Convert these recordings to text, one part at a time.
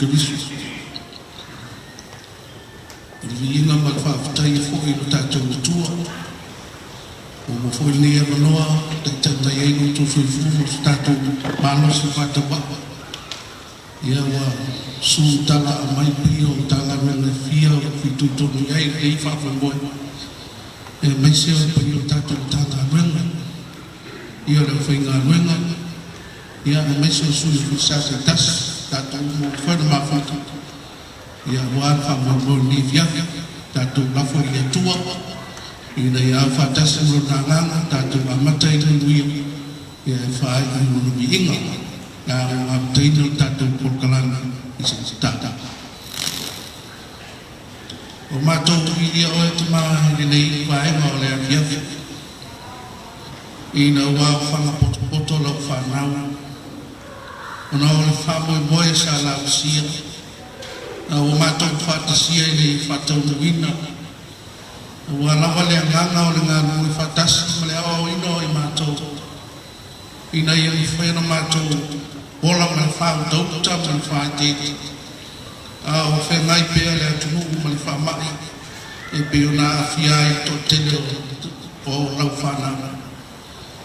Keriso. O le viiga ma le faafetai foi i lo tatou Atua, ua maua foi lenei avanoa e taitai mai ai lo outou soifua ma so tatou malosi faatauvaa. Ia ua su tala mai paia o Matagaluega e fia o lo o fitoitonu i ai lenei faamoemoe, aemaise o le paia o le tatou Matagaluega, ia o le aufaigaluega, ia aemaise o sui o Falesa taitasi, tatou uma ua mafai ona mafuta, ia aua le faamoemoe o lenei afiafi. Tatou lafo i le Atua ina ia au faatasi ma Lona Agaga, tatou amata i le manuia, ia e faaiu i Lona viiga. Le a ou amataina le tatou polokalame i se tatalo. O matou viilia oe, Tama, i lenei vaega o le afiafi, ina ua aofaga potopoto lau fanau, ona o le faamoemoe sa lausia, a ua matou faatasia i le faataunuuina, aua lava le agaga o le galulue faatasi ma le aoaoina o i matou, ina ia mafai ona matou ola ma le faautauta ma le faaeteete, a o feagai pea le atunuu ma le faamai e pei ona aafia ai le toatele o lau fanau.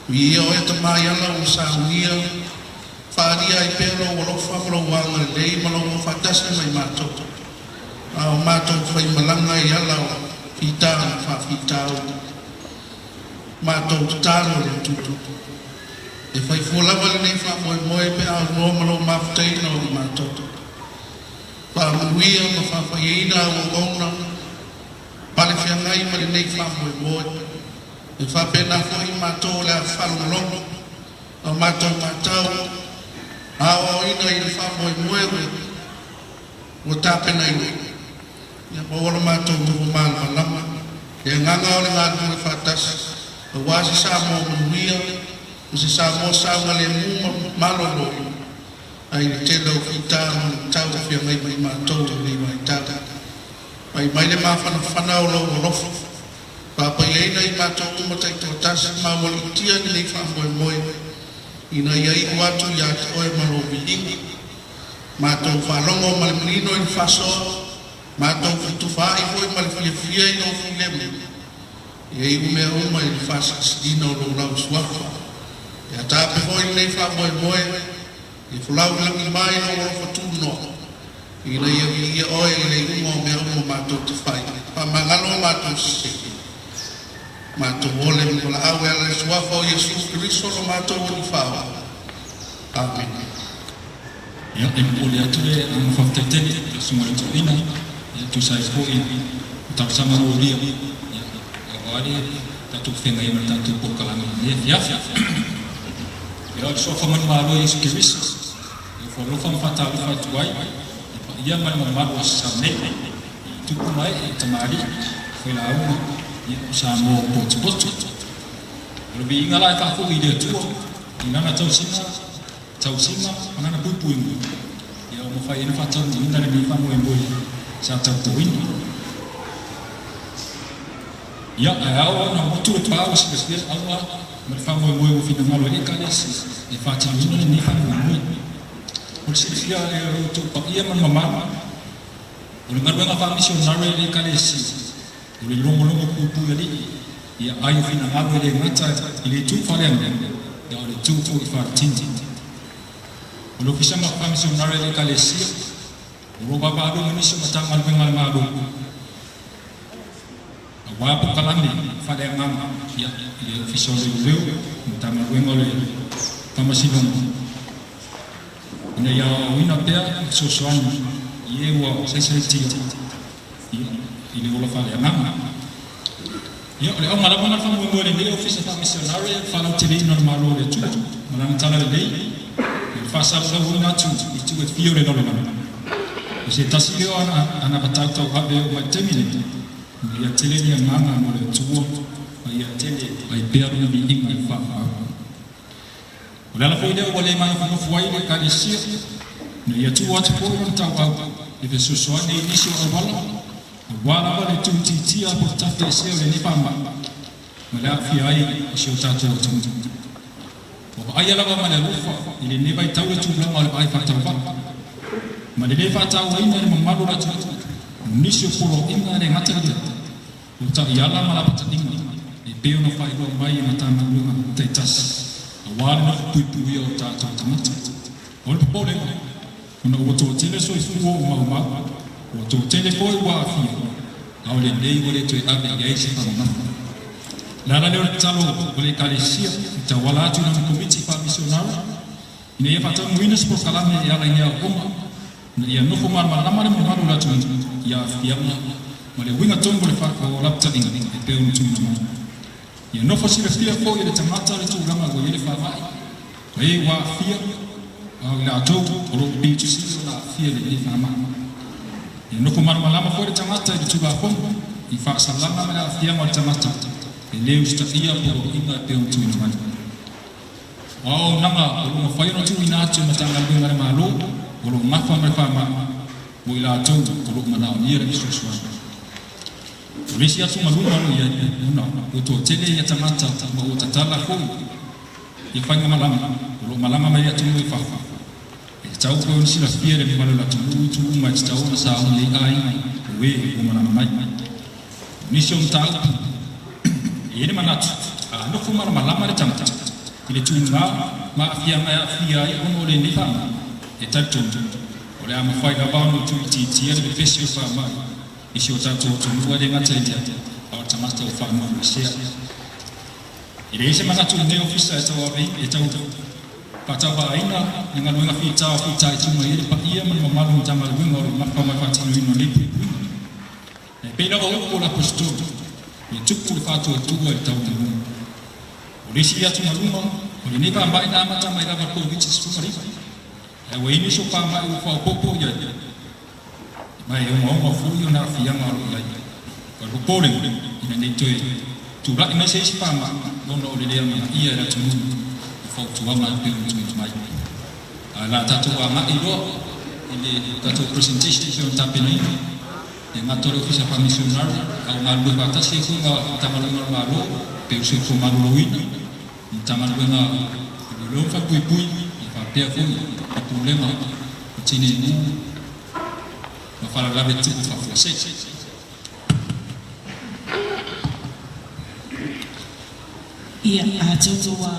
Viia oe, Tama, i ala ua saunia, faaalia ai pea lou alofa ma lou agalelei ma lou aufaatasi mai matou, a o matou faimalaga i ala o fita ma faafitauli. Matou tatalo i le Atua e fai fua lava lenei faamoemoe pe a aunoa ma lou mafutaina o i matou. Faamanuia ma faafaiaina au auauna pale feagai ma lenei faamoemoe. E faapena foi i matou o le a faalogologo ma matou matau aoaoina i le faamoemoe ua tapenaina. Ia maua lo matou nofo malamalama, le agaga o le galulue faatasi, aua se Samoa manuia ma se Samoa saogalemu ma maloloina ai le tele o fita ma luitau o feagai ma i matou i lenei vaitau. Fai mai le mafanafana o lou alofa, faapaiaina i matou uma taitoatasi ma aualiitia lenei faamoemoe, ina ia iu atu ia te oe ma lou viiga. Matou faalogo ma le manino i le faasoa, matou fetufaai foi ma le fiafia i lou filemu. Ia iu mea uma i le faasilisiliina o lou lau suafa. Ia taape foi lenei faamoemoe, ia folau i lagi mai lou alofa tunoa, ina ia viia oe i le iuga o mea uma matou te fai. Faamagalo matou sese. Matou ole ma valaau e ala i le suafa o Iesu Keriso lo matou Alii Faaola. Amene. Ia, e momoli atu le agaga faafetai tele i le Susuga i le Toeaina, ia, tusa ai foi ma talosaga molia, ia, aua le tatou feagai ma le tatou polokalame i lenei afiafi. Ia, o le Suafa manumalo o Iesu Keriso, e ofo alofa ma faatalofa atu ai i le paia ma le mamalu o Sasae nei, i tupu ma ee, i tamalii, failauga, ia, o Samoa ua potopoto. O le viiga la e faafoi i le Atua i Lana tausiga, tausiga ma Lana puipuiga, ia ua mafai ai ona faataunuuina lenei faamoemoe sa tautauina. Ia, ae ao ona motu le pa ua silafia le auga ma le faamoemoe ua finagalo ai le Ekalesia e faatinoina lenei faamoemoe. Mo le silafia e lo outou paia ma le mamalu, o le galuega faamisionare a le Ekalesia, O le logologo puipui alii, ia ai o finagalo e le gata i le itu faaleagaga, a o le itu foi faaletini. O le Ofisa Faamisionare a le Ekalesia, o lo o vaavaalua ma nisi o Matagaluega a le Malo, aua polokalame faaleagaga, ia, i le Ofisa o Leoleo, Matagaluega o le Faamasinoga, ina ia aoaoina pea le fesoasoani i e ua saisaitia i le ola faaleagaga. Ia, o le auga lava ma le faamoemoe o lenei Ofisa Faamisionare o le faalauteleina o le Malo o le Atua ma lana talalelei, ia le faasalalauina atu i itu e fia o le lalolagi. O se tasi lea o anavatau tauave e oo mai i le taimi lenei, ina ia tele ni agaga mo le Atua ma ia tele ai pea lona viiga i le faavavau. O le ala foi lea ua le manofonofo ai le Ekalesia, ina ia tuu atu foi lona tauau e fesoasoani i nisi o auala, aua lava le tuuitiitia po o le tafiesea o lenei faamai ma le aafia ai o si o tatou atunuu. Ua vaaia lava ma le alofa i lenei vaitau le tulaga o le vaai faatauvaa. Ma le lē faatauaina i le mamalu o le atunuu o nisi o poloaiga e le gata i lea, o taiala ma lapataiga e pei ona faailoa mai e Matagaluega taitasi auā le nofo puipuia o tatou tagata. O le popolega, ona ua toatele soifua ua maumau, ua toatele foi ua aafia, a o lenei ua le toe ave i ai se faamamafa. O le ala lea o le tatalo a le Ekalesia e tauala atu i lana Komiti Faamisionare ina ia faataunuuina se polokalame e ala i ni aoaoga ina ia nofo malamalama le mamalu o le atunuu i aafiaga ma le uiga tonu o le o lapataiga e pei ona tuuina mai. Ia nofo silafia foi e le tagata le tulaga ua i ai le faamai ma e ua aafia, a o i latou o lo o pito sili ona aafia i lenei faamai. Ia nofo malamalama foi le tagata i le Tulafono i faasalaga ma le aafiaga o le tagata e lē usitaia poloaiga e pei ona tuuina mai. O auaunaga o lo o mafai ona tuuina atu e Matagaluega a le Malo o lo o nafa ma le faamai mo i latou o lo o manaomia le fesoasoani. O le isi atugaluga o lo o i ai, ona ua toatele ia tagata ma ua tatala foi ia faigamalaga o lo o malaga mai atunuu i fafo. E tatau foi ona silafia e le mamalu o le atunuu itu uma e tatau ona sauni ai aiga o e ua malaga mai. O nisi o mataupu e i ai le manatu, a nofo malamalama le tagata i le tuga ma aafiaga e aafia ai ona o lenei faamai, e talitonu o le a mafai lava ona tuuitiitia le vevesi o le faamai i si o tatou atunuu e le gata i lea, a o le tagata ua faanofoesea. E leai se manatu i lenei Ofisa e tauave e tau faatauvaaina le galuega fita o fitaituga i ai le paia ma le mamalu o Matagaluega o lo o nafa ma le faatinoina o nei puipuiga. E pei lava o upu o le Aposetolo, Ia tupu le faatuatua i le taumanuga. O le isi atugaluga, o lenei faamai na amata mai lava i le Koviti-19, ae ua i ai nisi o faamai ua faaopoopo i ai, ma e ogaoga foi ona aafiaga o lo o i ai. O le popolega, ina ne i toe tulai mai se isi faamai ona o le le amanaia e le atunuu o fautuaga e pei ona tuuina mai. Ae o le a tatou agai loa i le tatou presentation e pei ona tapenaina e gata o le Ofisa Faamisionare, a o galulue faatasi ai foi ma Matagaluega a le Malo, pei o le Soifua Maloloina, Matagaluega o Leoleo ma Falepuipui, ia faapea foi le Pulega o Tinei Mu ma Faalavelave Tutupu Faafuasei. Ia, atonu ua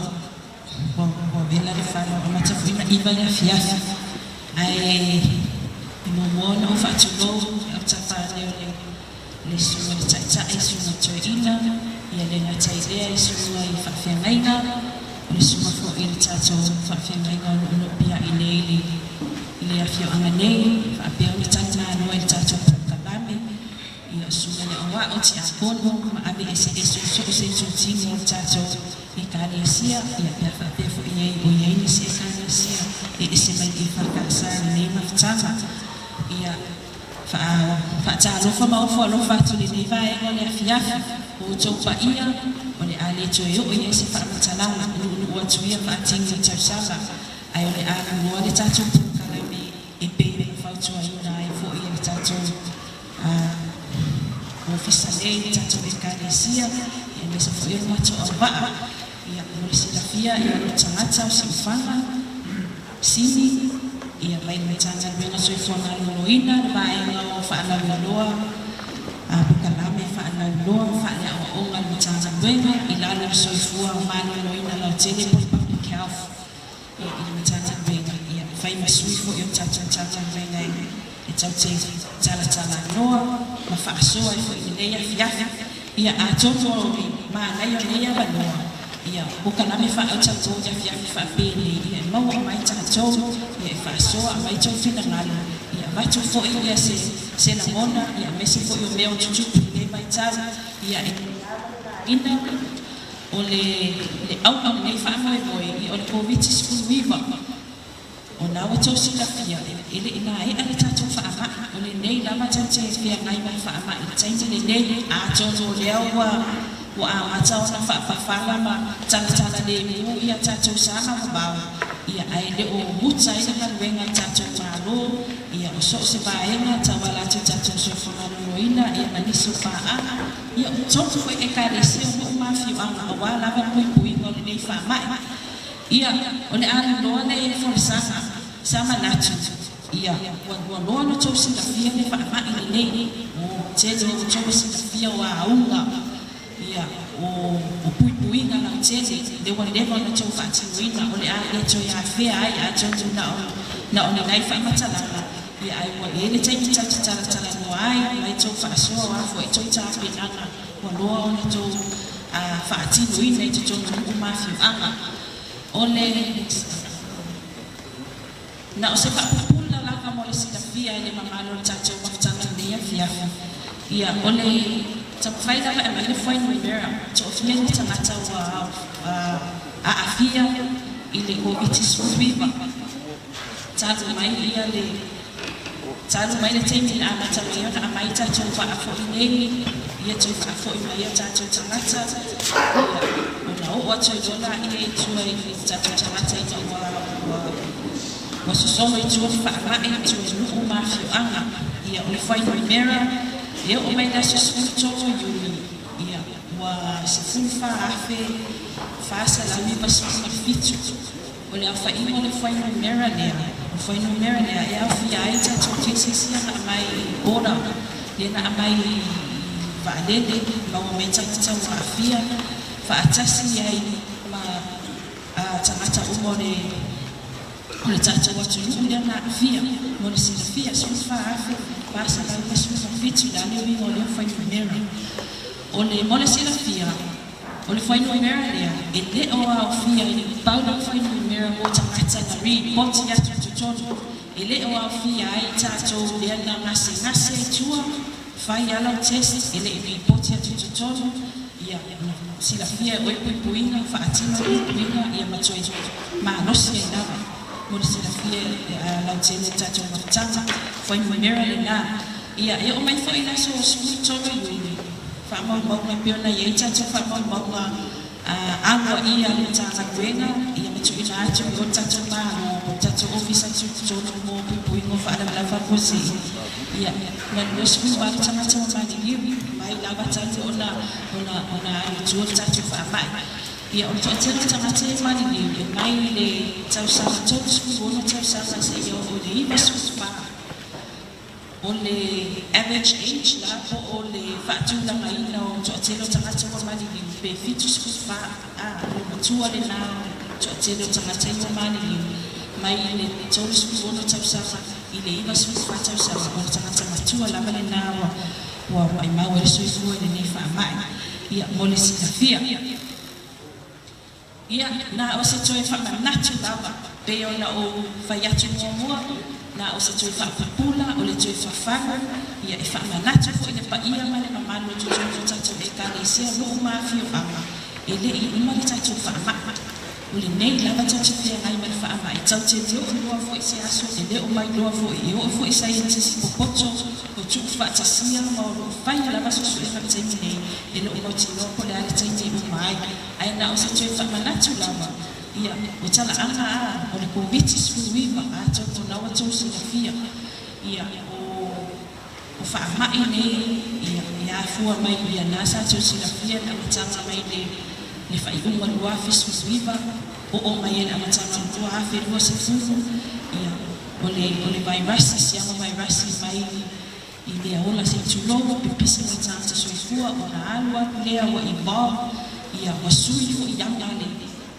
ua vela le fala ua amata foi ona 9 le afiafi, ae e muamua ona ou faatulou i autafa ane o le le susuga i le Taitai, susuga Toeaina, ia le gata i lea i susuga i faafeagaiga, o le susuga foi i le tatou faafeagaiga o lo o nopiai nei i le i le afioaga nei, faapea ona talimaloa i le tatou polokalame, ia o susuga i le Aoao, Tiakono, ma ave eseese o so o se itutino o le tatou Ekalesia, ia pe a faapea foi i ai o i ai nisi Ekalesia e ese mai le EFKS i lenei mafutaga. Ia. Faatalofa ma ofo alofa atu i lenei vaega o le afiafi, o outou paia, o le a le toe oo i ai se faamatalaga, nuunuu atu ia faatini o tausaga, ae o le a aluloa le tatou polokalame e pei ona fautuaina ai foi e le tatou Ofisa nei, le tatou Ekalesia, aemaise foi o le matou auvaa. Ia, mo le silafia, ia o le tagata o Siufaga, Sini, ia mai le Matagaluega Soifua Maloloina, le vaega o faalauiloa polokalame faalauiloa ma faaleaoaoga a le Matagaluega i lalo o le Soifua Maloloina Lautele po o le Public Health i le Matagaluega. Ia, e fai ma sui foi o le tatou Matagaluega e tatou te talatalanoa ma faasoa ai foi i lenei afiafi. Ia, atonu o le manaia o lenei avanoa, ia, polokalame faautautau i afiafi faapenei, ia, e maua mai tatou, ia, e faasoa aumai tou finagalo, ia, avatu foi ia se se lagona, ia, aemaise foi o mea o tutupu i lenei vaitau, ia, e ina o le le auga o lenei faamoemoe, ia, o le Koviti-19. O na ua tou silafia, e le i maea le tatou faamai, o lenei lava tou te feagai ma le faamai i le taimi lenei, atonu o lea ua ua amata ona faapafala ma talatala lemu ia tatou sa mamao, ia ae le o muta ai le galuega a le tatou Malo, ia o so o se vaega tauala atu i tatou soifua maloloina, ia ma nisi o paaga, ia o totonu foi Ekalesia o nuu ma afioaga aua lava le puipuiga o lenei faamai. Ia, o le a alu loa le folasaga, sa manatu. Ia, ua ua loa ona outou silafia le faamai lenei, o tele o outou e silafia o auga, ia, o o puipuiga lautele, lea ua leva ona outou faatinoina, o le a le toe afea ai, atonu na o na o ni nai faamatalaga, ia ae ua i ai le taimi tatou te talatalanoa ai, ma outou faasoa o a foi tou tapenaga ua loa ona outou faatinoina i totonu o nuu ma afioaga. O le. Na o se faapupula lava mo le silafia e le mamalu o le tatou mafutaga i lenei afiafi. Ia, o le taumafai lava e aumai le fuainumera, toafia ni tagata ua aafia i le Koviti-19 talu mai ia le talu mai le taimi na amata mai ai ona aumai tatou vaa foi nei, ia toe faafoi mai ai o tatou tagata, ia, ona oo atu ai loa laia i tua i tatou tagata ina ua ua ua sosolo i tua le faamai i tua i nuu ma afioaga. Ia, o le fuainumera e oo mai i le aso 13 o Iuni, ia, ua 14,497. O le aofaiga o le fuainumera lea, o le fuainumera lea e aofia ai tatou cases ia na aumai i border, lea na aumai i vaalele, maua mai tagata ua aafia, faatasi ai ma tagata uma o le o le tatou atunuu lea na aafia. Mo le silafia, 14,497 le a le uiga o lea fuainumera. O le mo le silafia, o le fuainumera lea, e le o aofia i le pau le fuainumera mo tagata na ripoti atu i totonu, e le o aofia ai tatou lea na gasegase i tua, fai lava lau test, e le i ripoti atu i totonu, ia, ona silafia e oe puipuiga, faatino puipuiga, ia ma toe malosi ai lava. Mo le silafia e lautele le tatou mafutaga, fuainumera lena. Ia, e oo mai foi i le aso 13 o Iuni, faamaumauga e pei ona i ai tatou faamaumauga aloaia a le Matagaluega, ia ma tuuina atu i o le tatou Malo po o le tatou Ofisa Tutotonu mo Puipuiga o Faalavelave Faafuasei, ia, na 28 tagata ua maliliu mai lava talu ona ona ona alu i tua le tatou faamai. Ia, o le toatele o tagata ia e maliliu, e mai le tausaga 36 tausaga seia oo i le 94. O le average age la po o le faatulagaina o toatele o tagata ua maliliu pe 74 a, o le matua lena o le toatele o tagata ia ua maliliu mai le 36 tausaga i le 94 tausaga, o le tagata matua lava lena ua ua maimau ai le soifua i lenei faamai. Ia, mo le silafia. Ia, na o se toe faamanatu lava, pei ona ou fai atu muamua, na o se toe faapupula, o le toe fafagu, ia, e faamanatu foi i le paia ma le mamalu o totonu o tatou Ekalesia, nuu ma afioaga, e le i uma le tatou faamai. O lenei lava tatou te feagai ma le faamai, tatou te le o iloa foi se aso, e le o mailoa foi, e oo foi i saienitisi popoto o tuufaatasia ma o lo o faia lava suesuega i le taimi nei, e le o mautinoa po o le a le taimi e uma ai. Ae na o se toe faamanatu lava, ia, o talaaga a, o le Koviti-19, atonu o la ua tou silafia, ia, o, o faamai nei, ia, e afua mai ia na sa tou silafia le amataga mai le, le faaiuga 2019, oo mai ai le amataga o le 2020, ia, o le, o le vairasi, siama vairasi mai i mea ola se i tulou, pipisi ma tagata soifua ona alu alu lea ua evolve ia ua sui foi aga a le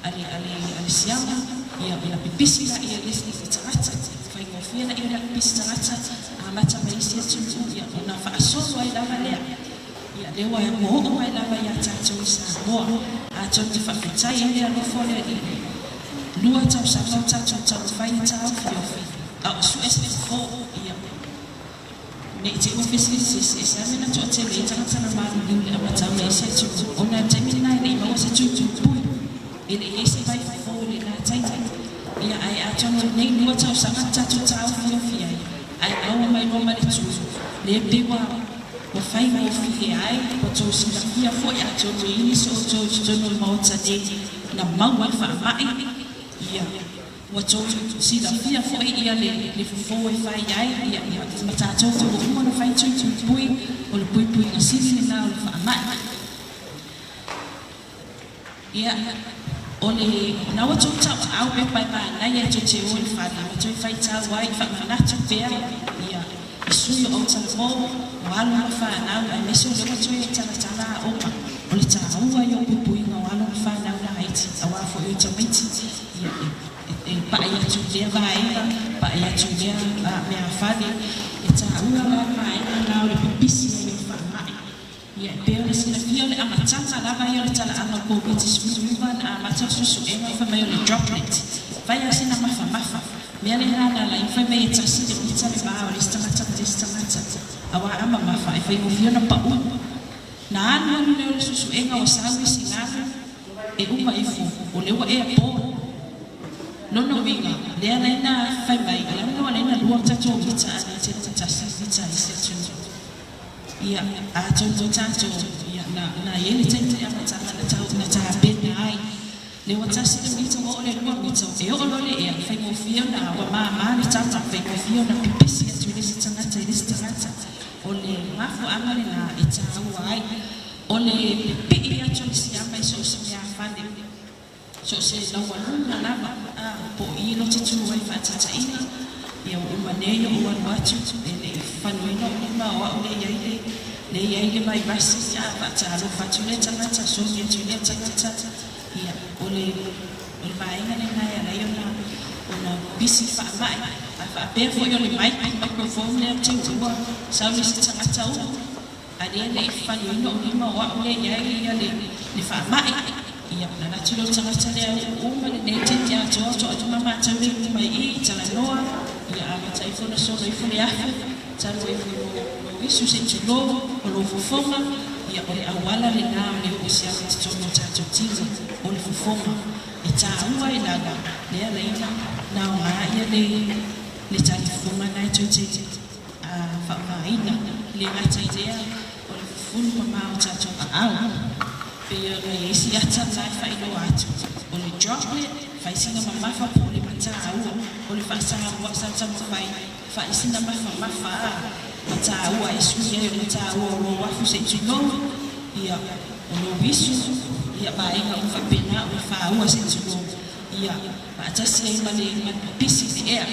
a le a le a le siama ia ona pipisi laia i isi tagata, faigofie laia ona pipisi tagata amata mai isi atunuu ia ona faasolo ai lava lea. Ia lea ua ua oo mai lava ia tatou i Samoa atonu e faafetai ai le alofa o le Alii lua tausaga o tatou taumafai e taofiofi a o sue se fofo ia Ne i te i ua fesilisi e se mea na toatele ai tagata na maliliu i le amataga i se atunuu, ona i le taimi lena e le i maua se tūtūpui, e le i i ai se vai fofo i lena taimi. Ia, ae atonu o lenei lua tausaga na tatou taofiofi ai, ae maua mai loa ma le tū, lea pei ua ua faigofie ai, ua tou silafia foi atonu e i ai nisi o outou i totonu o le Maota nei na maua ai le faamai, ia. Ua tou silafia foi ia le le fofo e fai ai ia ia ma tatou ua uma ona fai tui puipui, o le puipuiga sili lena o le faamai. Ia, O lena ua outou tauaau pepa e manaia e tou te o i le fale ma toe faitau ai e faamanatu pea ia i sui o autalavou, o alo ma fanau, aemaise o lea ua toe talatala aoga. O le taua ia o puipuiga o alo ma fanau laiti, auā foi o tamaiti ia e pa'i atu i lea vaega, pa'i atu i lea meafale. E taua la le vaega lena o le pipisi ai o le faama'i. Ia, e pei ona silafia o le amataga lava ia o le talaaga o le Koviti-19 na amata o le suesuega fai mai o le droplet, fai lava sina mafamafa. Mea lena na ala ai ona fai mai e tasi le mita le va o le isi tagata ma le isi tagata, auā a mamafa e faigofie ona pau. Na alu alu lea o le suesuega ua sau isi lalo e uma ifo o lea ua airborne. Lona uiga, lea la ina fai mai, o le a le mea ua ala ai ona lua tatou mita a le tele ona tasi mita a isi atunuu. Ia, atonu o tatou, ia, na, na i ai le taimi i le amataga na tau, na tapena ai. Lea ua tasi le mita ua oo i le lua mita, e oo loa le ea, faigofie ona, ua māmā le tama, faigofie ona pipisi atu i le isi tagata i le isi tagata. O le mafuaaga lena e taua ai. O le pipii atu o le siama i so o se meafale, so o se laualuga lava, a, po o i lote tu ai faataitaiga, ia ua uma nei oʻu alu atu, e le i fanuaina oʻu lima o au lea i ai le, lea i ai le vairasi, a, faatalofa atu i lea tagata, sogi atu i lea tagata, ia, o le, o le vaega lena e ala ai ona, ona pisi le faamai. A faapea foi o le mic, microphone lea ou te uua, sau le isi tagata uu, A lea e le i fanuaina ou lima o au lea i ai ia le le faamai. Ia, na alu atu lea o le tagata lea uu uma lenei taimi atoa toalima matou lea i luma i i, talanoa, ia amata ifo ona solo ifo le afu, talu ai foi lou lou isu se i tulou, o lou fofoga, ia o le auala lena o le oo i se ava i totonu o tatou tino, o le fofoga. E taua ai lava le alaina na aoga ia le le talifofoga na e toe te a faaaogaina. E le gata i lea, o le fufulu mama o tatou aao. Pei ona i ai si ata la e faailoa atu, o le droplet, faisina mamafa po o le mataua, o le faasamoa sa taumafai faisina mafamafa a mataua e sui ai o mataua o lou afu se i tulou, ia, o lou isu, ia, vaega uma faapena o le faua se i tulou, ia, faatasi ai ma le ma le pipisi i le ea.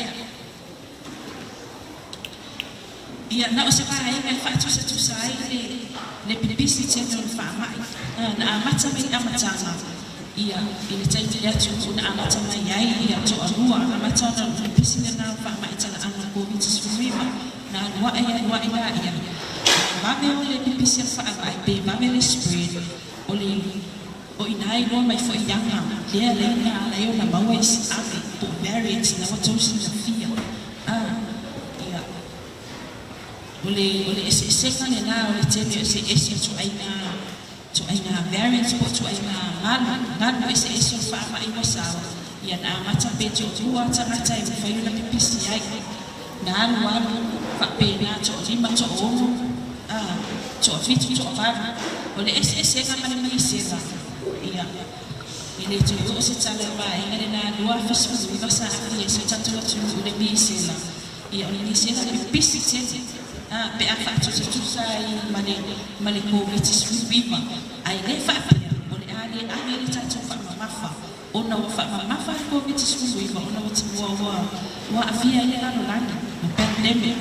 Ia, na o se vaega e faatusatusa ai le, le pipisi tele o le faamai, na amata mai i le amataga, ia, i le taimi i le atunuu na amata mai ai ia toalua, amata ona pipisi lena o le faamai talaaga o le Koviti-19, na alu ae, alu ae laia, a vave o le pipisi o le faamai, pe vave le spread o le. O i ina e iloa mai foi i aga lea laina ala ai ona maua isi ave po o variants na ua tou silafia. A, ia, o le, o le eseesega lena o le tele o se ese o ituaiga, ituaiga variants po o ituaiga galu, galu eseese o le faamai ua sao, ia na amata pe toalua tagata e mafai ona pipisi ai. Na alu alu, faapena, toalima, toaono, a, toafitu, toavalu. O le eseesega ma le misela, ia, e le toe oo se tala i le vaega lena 2019 sa aafia ai si o tatou atunuu i le misela. Ia, o le misela e pipisi tele, a, pe a faatusatusa ai ma le, ma le Koviti-19. Ae le faapea o le a le ave le tatou faamamafa Ona ua faamamafa le Koviti-19 ona ua ua ua aafia ai le lalolagi, le pandemic,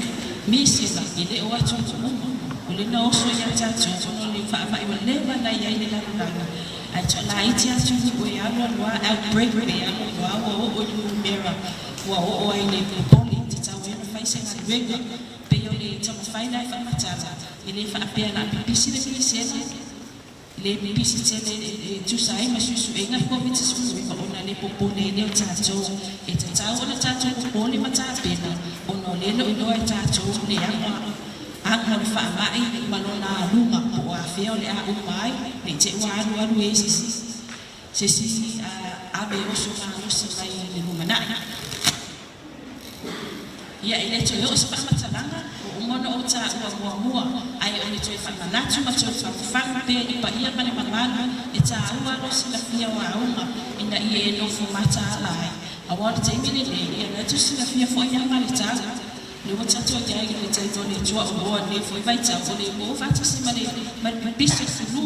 misela e le o atunuu uma. O lea na oso ia tatou ona o le faamai ua leva ona i ai i le lalolagi, ae toalaiti atunuu e alu alu lava outbreak pe alu alu lava ua oo i le numera ua oo ai i le popole, tatau ai ona fai se galuega. Pei o le taumafai la e faamatala, e le faapea o le a pipisi le misela, Le pipisi tele e tusa ai ma suesuega le Koviti-19 ona le popole ai lea o tatou. E tatau ona tatou popole ma tapena ona o lea e le o iloa e tatou le aga aga o le faamai ma lona aluga po o afea o le a uma ai ne i te i ua alualu ai se isi se isi ave oso malosi mai le lumanai. Ia, e le toe oo se faamatalaga, ua uma ona ou taua muamua, ae o le toe faamanatu ma toe fagufagu pea i le paia ma le mamalu e taua lou silafia o auga ina ia e nofo mataala ai. Aua o le taimi lenei, ia na tou silafia foi aga le tala. Le ua tatou i ai i le taimi o le tuaoloa i lenei foi vaitau, o le oo faatasi ma le ma le pipisi o le fulu.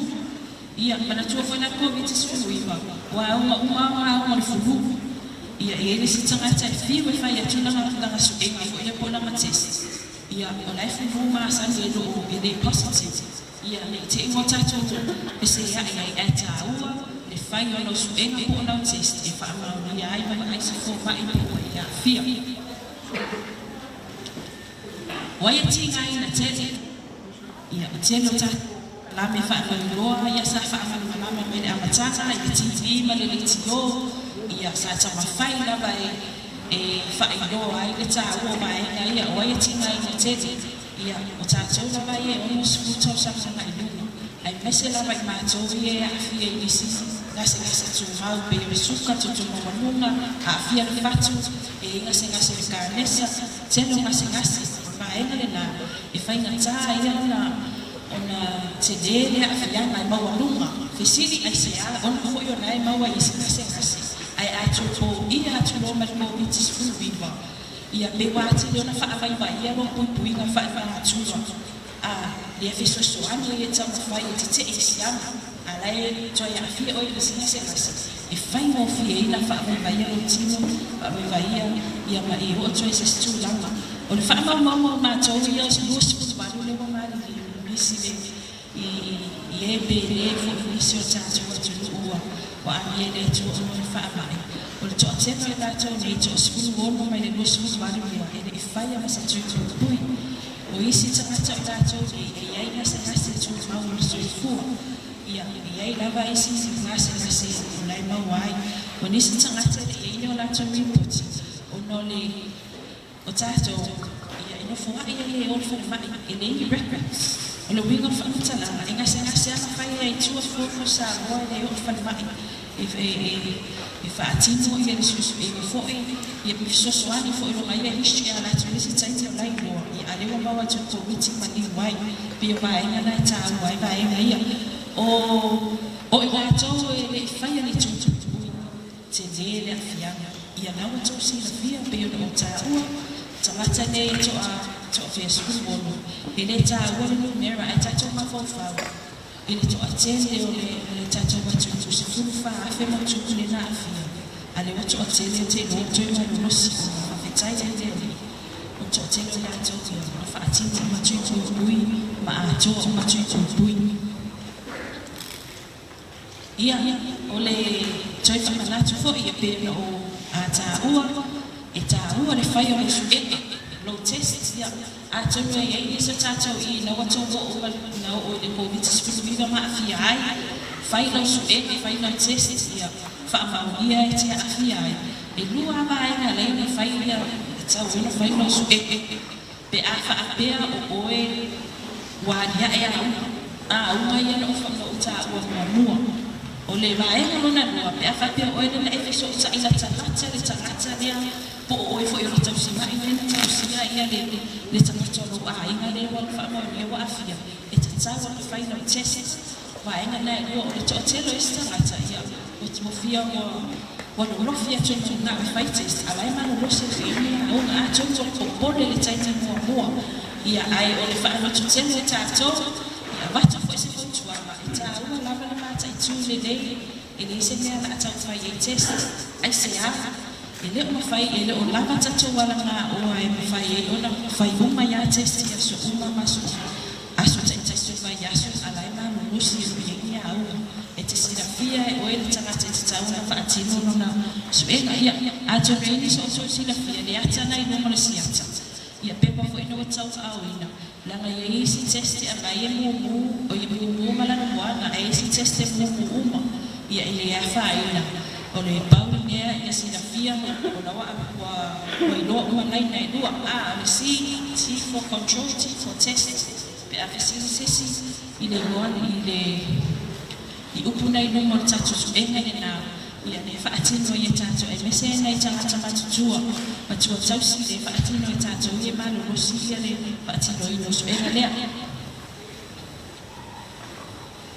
Ia, manatua foi la Koviti-19, o aoga uma lava o aoga o le flu. Ia, e i ai le isi tagata e fiu e fai atu lana, lana suega foi lea po o lana test, ia, o la e flu masani e le o, e le positive. Ia, ne i te i ua tatou feseai ai, ae taua le fai o lau suega po o lau test e faamaonia ai ma vaai se fomai po ua e aafia. Ua ia tigaina tele. Ia, o tele o tatou polokalame faanoinoa ia sa faamalamalama mai le amataga i le TV ma le leitio, ia, sa taumafai lava e e faailoa ai le taua o vaega ia, o ai e tigaina tele. Ia, o tatou lava ia e 60 tausaga agai i luga, aemaise lava i matou ia e aafia i nisi gasegase tumau pei o le suka, toto maualuga, aafia le fatu, e i ai gasegase o le kanesa, tele o gasegase. O le vaega lena e faigata ia ona ona tele le aafiaga e maualuga. Fesili aisea ona foi o la e maua i isi gasegase, ae a tuupoia atu loa ma le Koviti-19, ia pei ua atili ona faavaivaia lou puipuiga faalenatura, a lea fesoasoani ai e taumafai e tetee i siama, a la e toe aafia oe i le isi gasegase, e faigofie ai la faavaivaia lou tino, faavaivaia ia ma e oo atu ai i se isi tulaga. O le faamaumauga o matou ia 28 lea ua maliliu i nisi le i i e pe le foi nisi o tatou atunuu ua ua amia i le Atua ona o le faamai. O le toatele o i latou nei, toa-16 mai le 28 e le i faia ma se tui puipui. O isi tagata o i latou nei e i ai gasegase tumau o le soifua. Ia, e i ai lava isi gasegase o la e maua ai. O nisi tagata e le i i ai ni o latou ripoti ona o le O tatou, ia, e nofo aʻe ia e o le falemai, e leai ni records. O le uiga o le faamatalaga, e gasegase lava ma fai ai i tua fofo Samoa e le oo i le falemai e, e, e, e faatino ia le suesuega foi, ia pe fesoasoani foi i lona ia history a latou i le isi taimi o la iloa, ia a lea ua maua atu e le Komiti ma liu ai. Pei o vaega na e taua ai vaega ia. O, o i latou e le i faia ni tumutumu, Tele le aafiaga. Ia la ua tou silafia pei ona ou taua, tagata nei e toa toafia 16, e le taua le numera ae tatou mafaufau i le toatele o le o le tatou atunuu 14 afe ma tupu lena aafia, a lea ua toatele ou te iloa ua toe malolosi ona faafetai ai le Alii o le toatele o latou ia na faatino uma tui puipui ma atoa uma tui puipui. Ia, o le toe faamanatu foi e pei ona ou taua, e taua le fai o lou suega, lou test, ia, atonu e i ai nisi o tatou i ina ua tou oo ma na oo i le Koviti-19 ma aafia ai, fai lau suega, fai lau test, ia, faamaonia e te aafia ai. E lua lava vaega e ala ai ona fai ia, e tatau ai ona fai lau suega. Pe a faapea o oe ua aliae auga, auga ia na ou taua muamua. O le vaega lona lua, pe a faapea o oe lea na e fesootai latalata i le tagata lea, po o oe foi o le tausima'i lea na tausia ia le tagata o lou aiga lea ua faamaonia ua aafia, e tatau ona fai lau test. Vaega na e lua, o le toatele o isi tagata, ia, ua fia ua ua lolofi atu e manao e fai test, a la e malolosi atu i ai ni aoga, atonu o le popole i le taimi muamua, ia, ae o le faalototele o tatou, ia avatu foi se fautuaga, e taua lava le mataitu lelei, e leai se mea o le a tau fai ai test, aisea? E le o mafai, e le o lava tatou alagaoa e mafai ai ona fai uma ia test i aso uma ma aso uma. Aso taitasi o le vaiaso a la e malolosi e lui ai ni auga. E te silafia e oe le tagata e tatau ona faatino lona suega. Ia, atonu e ai nisi o outou silafia le ata na i luga o le siata. Ia, pepa foi ina ua tauaaoina, leaga e i ai isi test e aumai e mumu, oi e mumu ma lana moana, ae i ai isi test e mumu uma. Ia, e le afaina. O le pau le mea ia silafia, o la ua, ua, ua iloa uma laina e lua. A, o le C, C for control, T for test, pe a fesili se isi i le igoa, i le, i upu na i luma o le tatou suega lena, ia le faatino ai e tatou, aemaise ai nai tagata matutua, matua tausi, le faatino e tatou ia e malolosi ia le faatinoina o suega lea.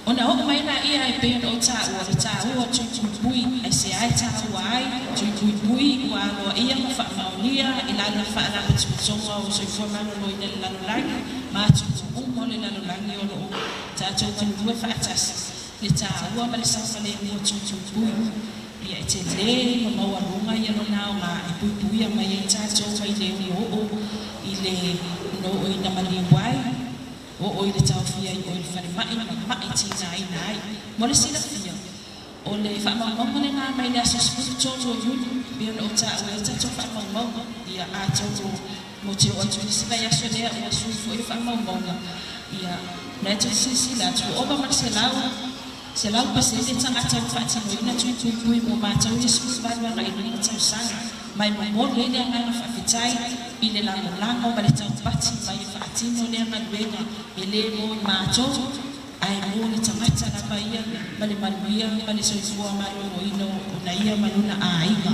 Ona oo mai laia e pei ona ou taua le taua o tui puipui, aisea e taua ai tui puipui ua aloaia ma faamaonia i lalo o le Faalapotopotoga o Soifua Maloloina i le Lalolagi ma atunuu uma o le lalolagi o lo o tatou galulue faatasi. le tāua ma le saogalemu o tui puipui. Ia e telē ma maualuga ia lona aogā e puipuia mai ai tatou mai le ono oo i le ono ooina maliu ai, oo i le taofia ai o i le falemai ma ma'i tigaina ai. Mo le silafia, o le faamaumauga lenā mai le aso 13 o Iuni, pei ona ou taua ai tatou faamaumauga, ia atonu mo te oo atu i le isi vaiaso lea ua sui foi le faamaumauga, ia o la e toe silasila atu, ua ova ma le 100% tagata ua faatinoina tui puipui mo matou ia 18 agai i luga tausaga, ma e momoli ai le agaga faafetai i le lagolago ma le taupati mai e faatino lea galuega e le mo i matou ae mo le tagata lava ia ma le manuia ma le soifua maloloina o ona ia ma lona aiga.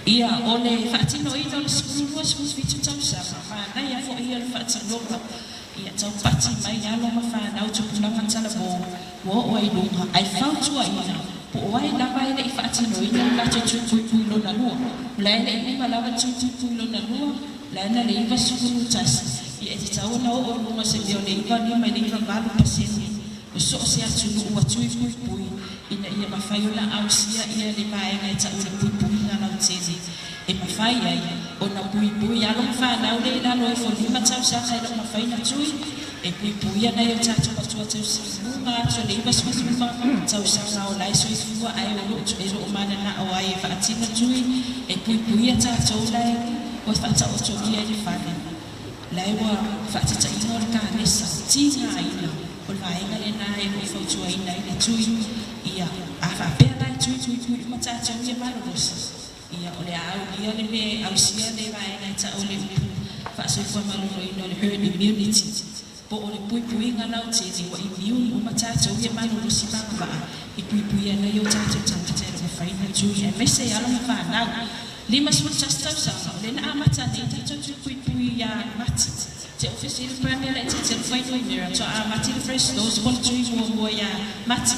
Ia, o le faatinoina o le 12, 17 tausaga, manaia foi ia o le faatinoga. Ia taupati mai alo ma fanau tupulaga talavou ua oo ai i luga, ae fautuaina po o ai lava e le i faatinoina le latou tui puipui lona lua. O la e le i uma lava le tui puipui lona lua, la e na le 91, ia e tatau ona oo i luga o se mea o le 95 i le 98% o so o se atunuu ua tui puipui ina ia mafai ona ausia ia le vaega e tau o le puipuiga lautele e mafai ai ona puipui alo ma fanau lea i lalo ifo 5 tausaga e le o mafai ona tui e puipuia nai o tatou matua tausi i luga atu o le 95 tausaga o la e soifua ae o lo o e lo o mananao ai e faatino tui e puipuia tatou la e ua faataotogia i le fale la e ua faatitaina o le kanesa tigaina. O le vaega lena e lo o fautuaina ai le tui, ia, a faapea la e tui puipui uma tatou ia malolosi, ia, o le a aulia le mea e ausia le vaega e tau o le upu faasoifua maloloina o le herd immunity, po o le puipuiga lautele ua immune uma tatou ia malolosi ma agavaa e puipuia ai o tatou tagata e le o mafai ona tui, aemaise i alo ma fanau. 51 tausaga, o lea na amata nei tatou tui puipui ia Mati. Te Ofisa i le Premier laitiiti o le Fuainumera toa amata i le first dose mo le tui muamua iā Mati,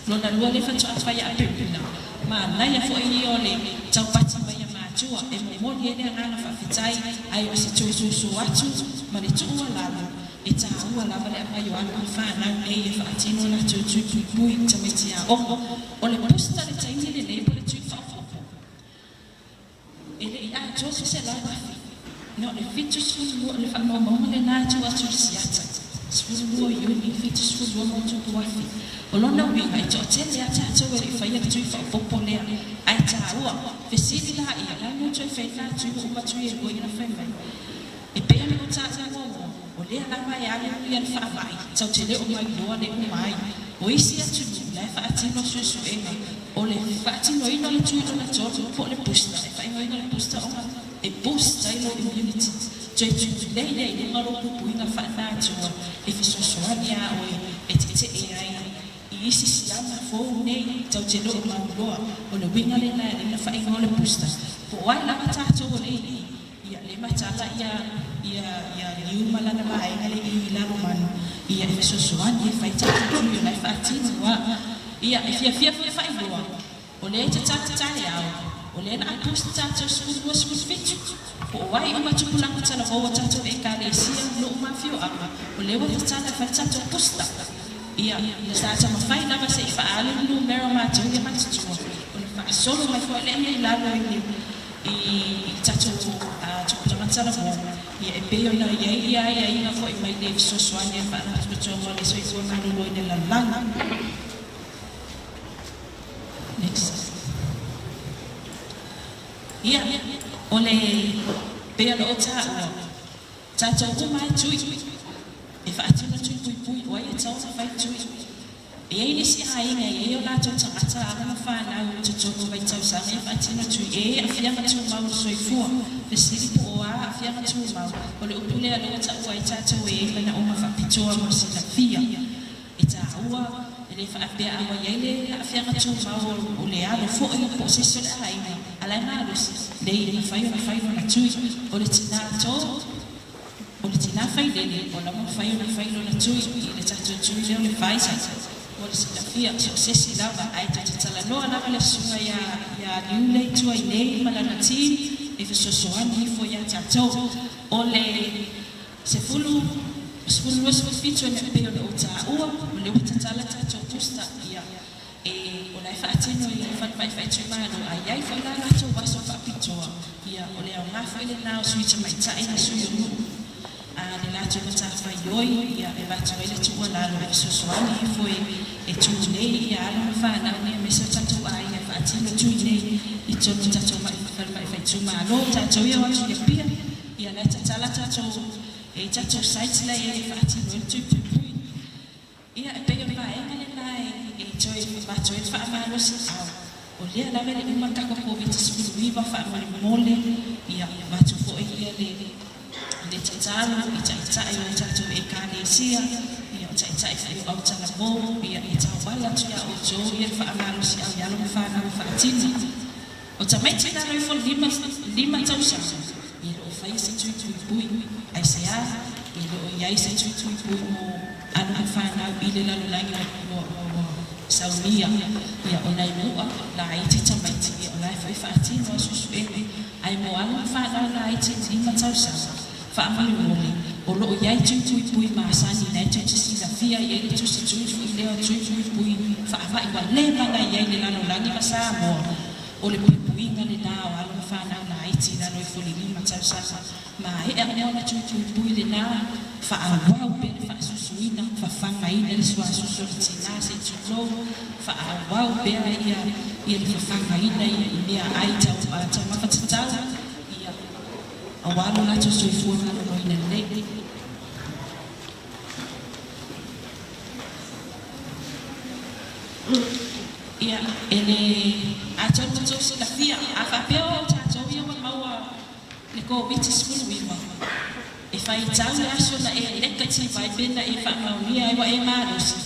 lona lua lea faatoa fai ia Aperila. Manaia foi ia o le taupati mai a matua e momoli ai le agaga faafetai ae o se toe soso atu ma le tuualalo e taua lava le aumai o alo ma fanau nei e faatino a latou tui puipui i tamaiti aoga. O le booster le taimi lenei po o le tui faaopoopo. E le i atoa se 100,000, na o le 72 le faamaumauga lena e tuu atu i le siata, 12 Iuni, 72 ma tupu afe. O lona uiga, e toatele lava tatou e le i faia le tui faaopoopo lea, ae taua. Fesili laia, o le a le mea ua toe fai ai lena tui ua uma tui e lua ia na fai mai? E pei ona ou taua muamua, o lea lava e alu ia le faamai, tatou te le o mailoa le uma ai. O isi atunuu, la e faatino suesuega, o le faatinoina o le tui lona tolu po o le booster, e faaigoaina le booster ona e boost ai lou immunity, toe tulei lea i luga lou puipuiga faanatua e fesoasoani ia oe e tetee ai i isi siama fou nei tatou te le o mauiloa. O le uiga lena e ala ai ona faaigoa o le booster. Po o ai lava tatou o lea i i, Ia le matala ia ia ia liu ma lana vaega le i Lalomanu ia e fesoasoani e fai tatou tui o la e faatino a ia e fiafia foi e faailoa o lea e tatala taeao o lea na a post tatou 12 17 po o ai uma tupulaga talavou a tatou ekalesia nuu ma afioaga o lea ua tatala e fai tatou posta ia na sa taumafai lava se i faaalu le numera o matou ia matutua ona faasolo mai foi lea i lalo i le i le tatou tupulaga talavou, ia e pei ona i ai ia aiaiga foi mai le fesoasoani a le Faalapotopotoga o le Soifua Maloloina i le Lalolagi. Next. Ia, o le pei ona ou taua, tatou uma e tui, e faatino tui puipui, o ai e tatau ona fai tui. E i ai nisi aiga e i ai o latou tagata alo ma fanau i totonu o vaitausaga e faatino tui e i ai aafiaga tumau o le soifua. Fesili po o a aafiaga tumau, o le upu lea lea ua taua ai tatou e i ai manaoga faapitoa mo le silafia. E taua, e le faapea a ua i ai le aafiaga tumau o le alo foi po o se isi o le aiga, a la e malosi, leai e mafai ona fai lona tui. O le tina to. O le tina failele, ua lava mafai ona fai lona tui i le tatou tui lea o le Pfizer. Mo le silafia, so o se isi lava, ae tou te talanoa lava le susuga ia ia Liu lea i tua i nei ma lana team e fesoasoani ifo ia tatou. O le 10, 12, 17 e pei ona ou taua, o lea ua tatala tatou. booster ia e o la e faatino i falemai faaitumalo, ae i ai foi la latou aso faapitoa. Ia o le aoga foi lenā o sui tamaitai ma sui o nuu a le latou matafaioi ia e avatu ai le tuualalo e fesoasoani ifo e tulei ia alo ma fanau aemaise o tatou aiga e faatino tui nei i totonu o tatou falemai faaitumalo. Tatou ia o atu i Apia, ia la e tatala tatou e i tatou sites la e i ai e faatino ai le tui puipui. Ia e pei o le vaega lenā e toe avatu ai le faamalosiau, o lea lava e le i uma le tatou Koviti-19. Faamolemole, ia avatu foi ia le tatalo i taitai o tatou Ekalesia, ia o taitai foi o autalavou, ia e tauala atu iā outou ia le faamalosiau i alo ma fanau e faatino. O tamaiti i lalo ifo o le 5 tausaga, e le o faia se tui puipui. Aisea e le o i ai se tui puipui mo alo ma fanau i le lalolagi ua saunia? Ia o nai mu'a laiti tamaiti, ia o la e foi e faatino a suesuega, ae mo alo ma fanau laiti i le 5 tausaga, faamolemole, o lo o i ai tui puipui masani la e tou te silafia i ai le tusi tui foi lea o tui puipui faamai ua leva ona i ai i le lalolagi ma Samoa. O le puipuiga lenā o alo ma fanau laiti i lalo ifo i le 5 tausaga. Maea uma ona tui puipui lenā, faaauau pea le faasusuina, fafagaina le suasusu o le tinā se i tulou, faaauau pea ia le fafagaina i meaai taumafa tatau, ia aua lo latou soifua maloloina lelei. Ia, e le atonu ua outou silafia, a faapea o tatou ia ua maua le Koviti-19, e faitau le aso na e negative ai pe na e faamaonia ai ua e malosi,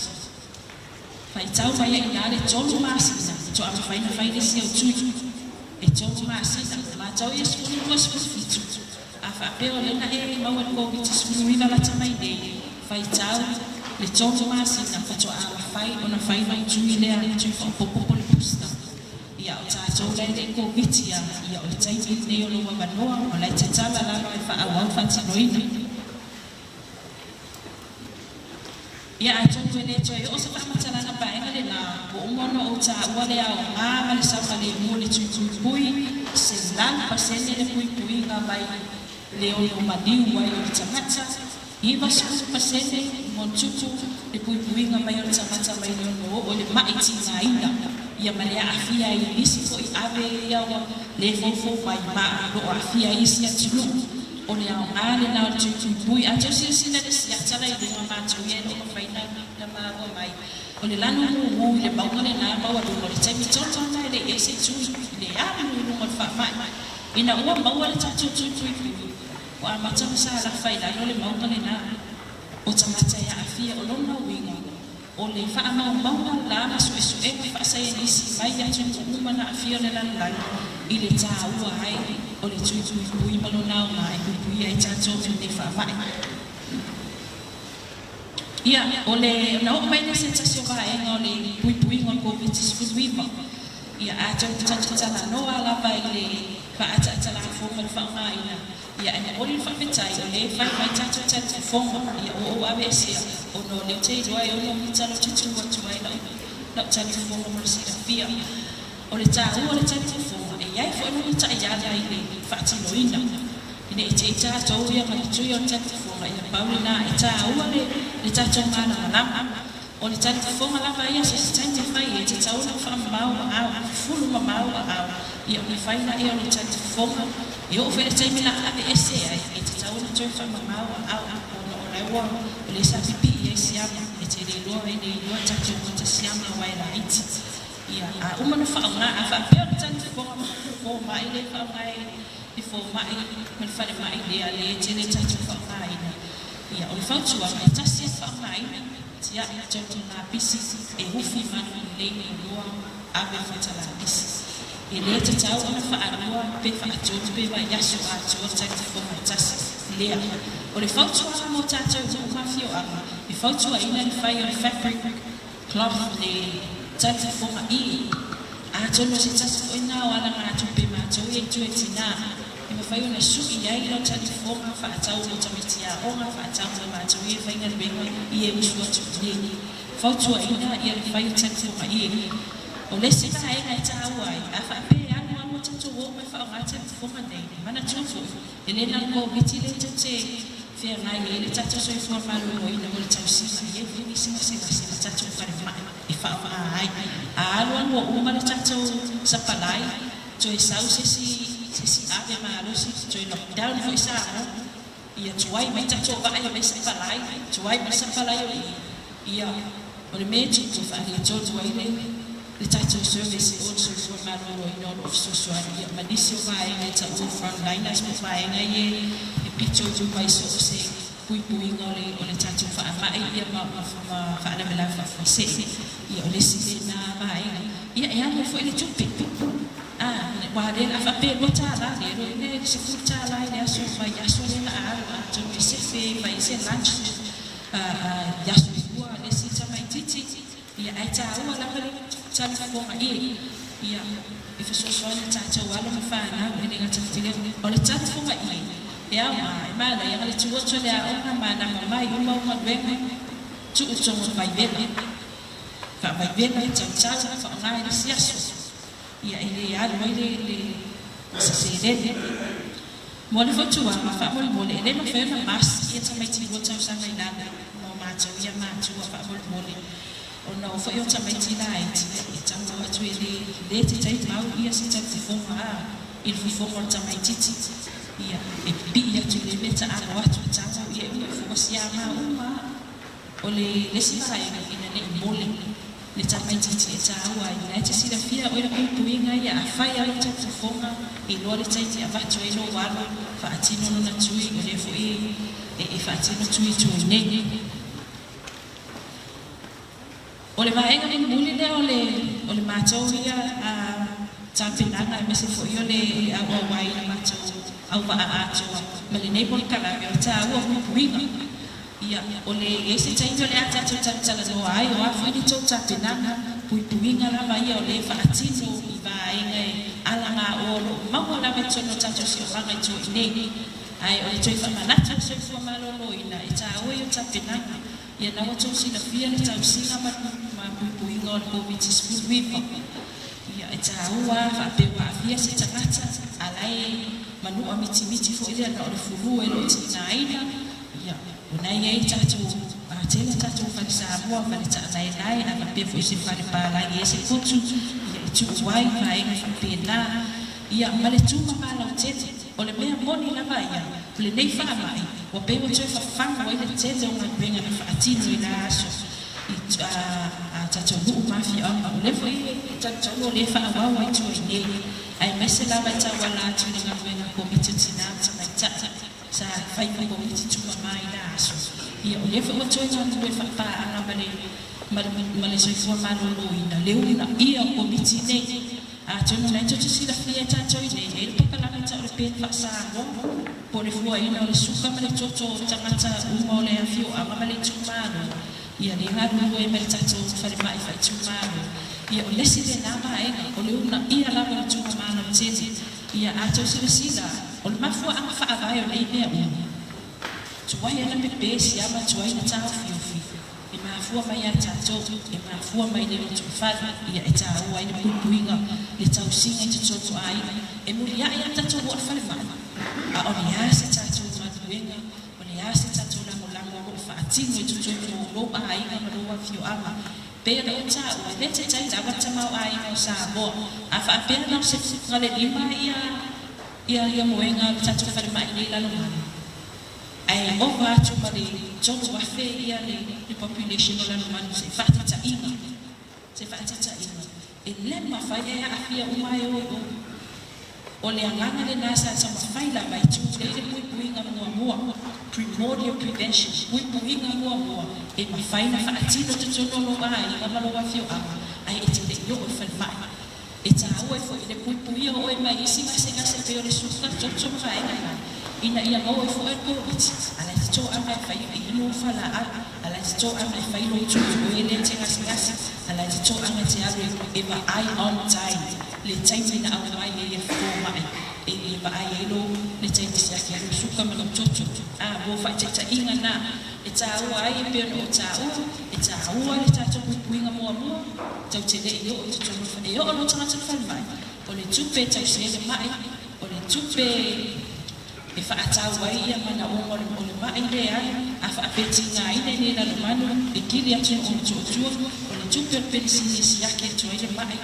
faitau mai ai i ina le 3 masina faatoa mafai ona fai le isi au tui. E 3 masina, matou ia 12, 17. A faapea o lea na e maua i le Koviti-19 lata mai nei, faitau le 3 masina faatoa mafai ona fai lau tui lea, tui faaopoopo po o le booster. Ia, o tatou la e le i Koviti a, ia o le taimi lenei o lou avanoa, o la e tatala lava e faaauau le faatinoina. Ia, atonu e le toe oo se faamatalaga vaega lenā, ua uma ona ou taua le aoga ma le saogalemu o le tui puipui, 100% le puipuiga mai le ono maliu ai o le tagata, 90% mo tupu le puipuiga mai o le tagata mai le ono oo i le ma'i tigaina, ia ma le aafia ai i nisi foi ave ia ua le foufou mai ma o lo o aafia ai isi atunuu. O le aoga lenā o le tui puipui. A tou silasila i le siata la i luga, matou ia e le o mafai na maua mai. O le lanu mumu i le mauga lenā maualuga, o le taimi tonu lava lena e le i ai se tui i le alu i luga o le faamai. Ina ua maua le tatou tui puipui, ua amata ona salafa i lalo le mauga lenā. O tagata e aafia, o lona uiga, o le faamaumauga la ma suesuega faasaienisi mai atunuu uma na aafia o le lalolagi i le taua ai o le tui puipui ma lona aoga e puipuia ai tatou i lenei faamai. Ia, o le, ona oo mai lea se tasi o vaega o le puipuiga o le Koviti-19. Ia, atonu tatou te talanoa lava i le faaataatalafoga ma le faaaogaina. Ia, e momoli le faafetai o lea e fai mai tatou talifofoga. Ia, ua ou aveesea, ona o lea ou te iloa e 6 mita lou te tu atu ai lau, lau talifofoga mo le silafia. O le taua o le talifofoga, e i ai foi lona taiala i le faatinoina. Ina i te i tatou ia ma le tui o le talifofoga, ia pau lenā, e taua le, le tatou malamalama. O le talifofoga lava ia, so se taimi e fai ai, e tatau ona faamamao aao, fufulu mamao aao, ia ona fai laia o le talifofoga. E oo foi i le taimi la a aveese ai, e tatau ona toe faamamao aao, ona o la ua, o lea sa pipii ai siama, e te le iloa, e le iloa e tatou mata siama aua e laiti. Ia, a uma ona faaaoga, a faapea o le talifofoga fomai lea e faaaoga e le fomai ma le falemai lea, lea e tele tatou faaaogaina, ia, o le fautuaga, e tasi lava le faaaogaina, tiai tonu lapisi e ufi malu lelei muamua ave i fata lapisi. E le tatau ona faalua pe faatolu pe vaiaso atoa le talifofoga e tasi lea. O le fautuaga mo tatou nuu ma afioaga, e fautuaina le fai o le fabric cloth le talifofoga i. Atonu o se tasi foi na o alagatupe matou ia i tua i tinā, e mafai ona sui ai lau talifofoga faatau mo tamaiti aoga, faatau mo matou ia e faigaluega i e usu atu i nei. Fautuaina ia le fai o talifogaie. O le isi vaega e taua ai, a faapea e alu alu ua tatou oo mai e faaaoga talifofoga nei, manatua foi, e le na o le Koviti lea tou te feagai ai le tatou soifua maloloina mo le tausiga, e i ai foi nisi gasegase a tatou falemai e faaaoga ai. A alu alu ua uma le tatou sapalai, toe sau se isi ave malosi, toe lockdown foi Samoa, ia tuai mai tatou vaa e omai sapalai, tuai ma le sapalai o le ia, o le mea e tupu e faaletonu ai le tatou service o le soifua maloloina o lo o fesoasoani ia ma nisi o vaega e taua frontliners po o vaega ia e pito i luma i so o se puipuiga o le tatou faamai ia ma faalavelave faafuasei. Ia o le isi lena vaega. Ia e alu ai foi le tupe. Aua o lea o le a faapea e $2 lea, lona uiga e $10 i le aso mai aso lea o le a alu atonu e sefe e fai ai se lunch i aso e 2 a le isi tamaitiiti. Ia ae taua lava le talifofoga ia e fesoasoani i tatou alo ma fanau e le gata foi i lea. O le talifofoga e aoga e manaia le tuu atu o le aoga manama mai uma au galuega tuu i totonu o le vaivela, faavaivela, tautau, faaaoga i le isi aso. Ia e le alu ai le se seleni. Mo le fautuaga, faamolemole, e le mafai ona mask ia tamaiti 2 tausaga i lalo mo matou ia matua faamolemole, ona o foi o tamaiti laiti e tago atu e le le te mau ia se talifofoga a i le fofoga o le tamaititi ia e pipii atu i le mea taalo atu e tago ia e uma ifo ua siama uma. O le isi vaega ina ne i mole le tamaititi e taua ai, o la e te silafia oe le puipuiga ia a fai lava lou talifofoga iloa le taimi e avatu ai lou alo faatino lona tui o lea foi e faatino tui i tua nei. O le vaega mulimuli lea o le matou ia tapenaga aemaise foi o le auauai i le matou auvaa atoa ma lenei polokalame o le taua o puipuiga. Ia, o le i ai se taimi o le a tatou talatalanoa ai, o a foi ni tou tapenaga, puipuiga lava ia o lea e faatino i vaega e alagaoa o lo o maua lava i totonu o tatou siomaga i tua i nei. Ae o le toe faamanatu o le soifua maloloina, e taua ia o tapenaga. Ia na ua tou silafia le tausiga ma puipuiga o le Koviti-19. Ia, e taua a faapea ua aafia se tagata, a la e manua mitimiti foi lea na o le fulu e le o tigaina. Ia, o na e i ai tatou, a tele tatou fale Samoa, fale taalaelae, a faapea foi se fale palagi ai se potu, ia e tuu ai vaega faapena. Ia, ma le tumama lautele. O le mea moni lava ia, o lenei faamai, ua pei ua toe fafagu ai le tele o galuega na faatino i la aso i a tatou nuu ma afioaga. O lea foi e talitonu o lea e faaauau ai tua i nei, aemaise lava e tauala atu i le galuega a Komiti o Tina ma Tamaitai sa fai ma Komiti Tumama i la aso. Ia, o lea foi ua toe galulue faapaaga ma le ma le Soifua Maloloina, le uunaia o Komiti nei. Atonu o lena tou te silafia e tatou i nei, e i ai le pakalame tau o le pen faa-Samoa, po o le fuaina o le suka ma le toto o tagata uma o le afioaga ma le itumalo, ia lea e galulue ai ma le tatou falemai faaitumalo. Ia o le isi lena vaega, o le uunaia lava o le tumama lautele. Ia a tou silasila, o le mafuaaga faavae o nei mea uma, tuai ana pepe, siama, tuai na taofiofi, e mafua mai ia tatou, e mafua mai le lotoifale, ia e taua ai le puipuiga, le tausiga i totonu o aiga. E muliaʻe lava tatou oo i le falemai, a o le a se tatou galuega, o le a se tatou lagolago o lo o faatino i totonu o lou aiga ma lou afioaga. Pei ona ou taua, e le taitai lava le tamaoaiga o Samoa. A faapea na o se galelima ia moega o le tatou falemai nei i Lalomanu, ae ova atu ma le 3,000 ia le population o Lalomanu, se faataitaiga, se faataitaiga, e le mafai e aafia uma e o i o. O le agaga lena sa taumafai lava e tulei le puipuiga muamua, primordial prevention, puipuiga muamua e mafai ona faatino i totonu o lou aiga ma lou afioaga, ae e te le i oo i le falemai. E taua ai foi le puipuia o oe mai isi gasegase pei o le suka, toto ma vaega na, ina ia maua ai foi le Koviti, a la e te toaga e fai e inu ou falaau, a la e te toaga e fai lou tui o oe lea e te gasegase, a la e te toaga e te alu e vaai on time le taimi na aumai ai e le fomai e vaai ai lou le taimi e siaki ai lou suka ma lou toto. A, mo faataitaiga na e taua ai e pei ona ou taua, e taua. taua le tatou puipuiga muamua, tatou te le i oo i totonu o le fale. E oo lou tagata i le falemai, o le tupe e tausi ai le ma'i, o le tupe e fa'atau ai ia manaoga o le ma'i leai, a fa'apea tigaina i le lalomanu e kili atu i ona tuatua, o le tupe o le penisini e siaki atu ai le ma'i,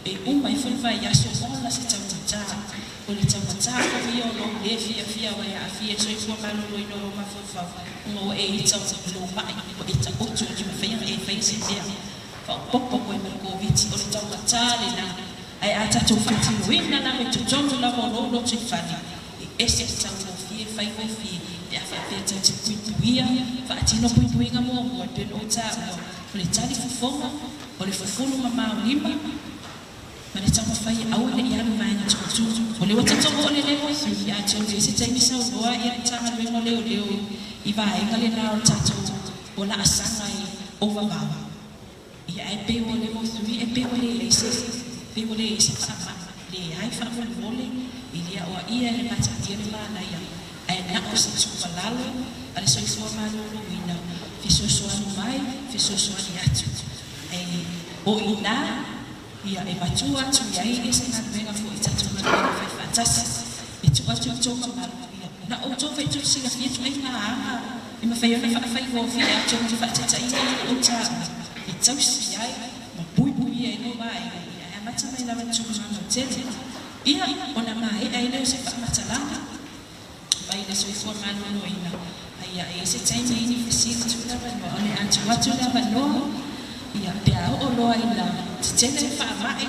e uma ifo le vaiaso ola se taugata. O le taugata foi ia o lou lē fiafia aua e aafia i le soifua maloloina o lou mafaufau ona ua e ita i lou ma'i, ua e taoto e le mafai ona e faia se mea. Faaopoopo koe ma le Koviti, o le taugata lena. Ae a tatou faatinoina lava i totonu lava o lou lotoifale, e ese le taugofie, faigofie pe a faapea tatou te puipuia, faatino puipuiga muamua e pei ona ou taua, o le tali fofoga, o le fufulu mamao lima, ma le taumafai e aua ne i alu i vaega tuutuu. O lea ua tatou oo i le level 3, atonu e i ai se taimi saunoa le Matagaluega o Leoleo i vaega lena o le tatou o laasaga e ovavao. Ia ae pei ua level 3 e pei ua leai se pei ua leai se faamai, leai faamolemole e le aoaia e le matautia le manaia ae na o se tuualalo a le soifua maloloina, fesoasoani mai, fesoasoani atu. Ae o i ina ia e matua atu i ai se galuega foi tatou galuega fai faatasi e tuu atu i outou mamalu ia na outou foi tou silafia ituaiga aga e mafai ona faafaigofie atonu le faataitaiga lea na ou taua e tausi ai ma puipuia ai lou aiga ia ae amata mai lava i tulaga lautele ia ona maea ai lea o se faamatalaga mai le soifua maloloina a ia e i ai se taimi i ni fesili tuu le avanoa o le a tuu atu le avanoa ia pe a oo loa ina tetele le faamai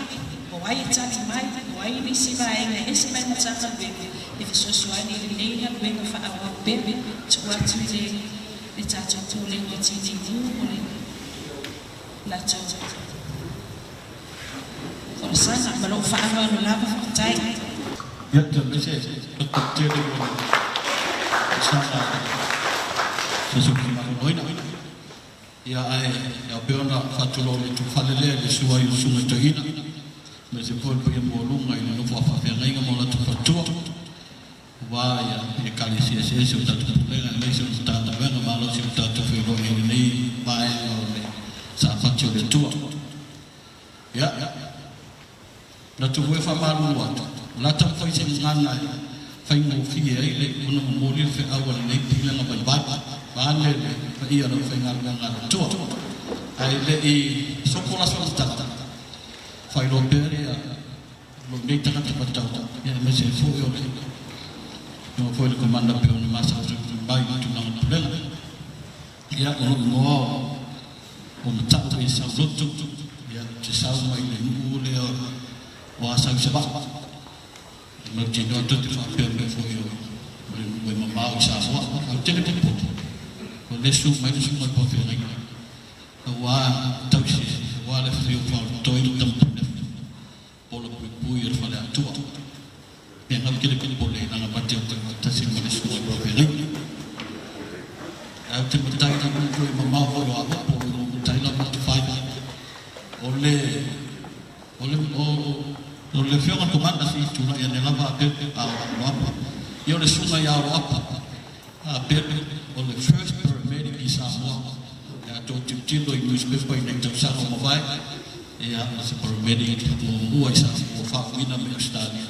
o ai e tali mai o ai nisi vaega e ese mai le Matagaluega e fesoasoani i lenei galuega faaauau pea tuu atu i le le tatou Pulega o Tineimu mo le latou folasaga ma lou faaaloalo lava faafetai. Ia, te aemaise loto tele mo le folasaga a le Soifua Maloloina. Ia, ae ao pea ona faatulou i le tufale lea i le susu ai o Susuga i Toeaina, aemaise foi le paia maualuga i le nofo a faafeagaiga ma o latou faletua, aua ia Ekalesia eseese o tatou pulega aemaise o Matagaluega malosi o tatou feiloai i lenei vaega o le Sapati o le Atua. Ia, manatu foi e faamalulu atu, o le a taumafai se gagana e faigofie ai le ona momoli le feau a lenei pulega vaivai, vaeane le paia o le aufaigaluega a le Atua. Ae le i sopo la se faamatalaga, faailoa pea ia lou nei tagata matau, ia aemaise ai foi o le Afioga foi i le Komanda pei ona masalosalo mai i le tulaga o le pulega. Ia, o lou igoa o Mata'u Esau Lotu, ia, ou te sau mai le nuu lea o Asau i Savaii. E mautinoa tou te faapea mai foi o le nuu e mamao i Samoa. Ae ou te le popole, o lea e susu mai le susuga i le Paofeagaiga, aua tausi, aua le afifio o Faolotoi ma Tamapunefu, pola puipui o le Faleatua. Ia gau tele popole leaga mate o toe faatasi ma le susuga i le Paofeagaiga. Ae ou te matai i le nuu foi mamao foi o Aopo, o lo o matai la Matafai. O le o le o o le afioga i le Komanda se i tulai ane lava a Pepe a o Oloapa. Ia o le susuga ia Oloapa a Pepe o le first paramedic i Samoa. Ia a tou tilotilo i newspaper i nai tausaga ua mavae, ia o se paramedic muamua i Samoa ua faauuina mai Ausetalia.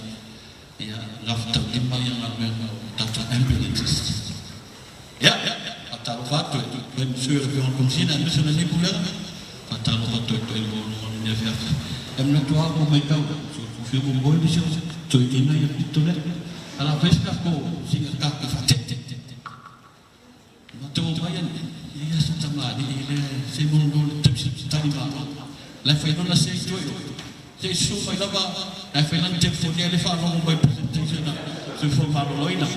Ia gafataulima ia galuega o tatou ambulances. Ia, faatalofa atu e toe ma sui o le Afioga i le Komesina aemaise o lenei Pulega, faatalofa atu e toe maualuga lenei afiafi. E manatu lava ua matau, soifua mo moe nisi o toeaiina ia pito lea. A o le a fai se tatou siga kaka faatete. Matou omai ane, e i ai se tamalii lea se i monono le tausi tali malo. La e fai lona sei toe o. Se i susu mai lava, la e fai lana telefonia le faalogo mai presentation a Soifua Maloloina.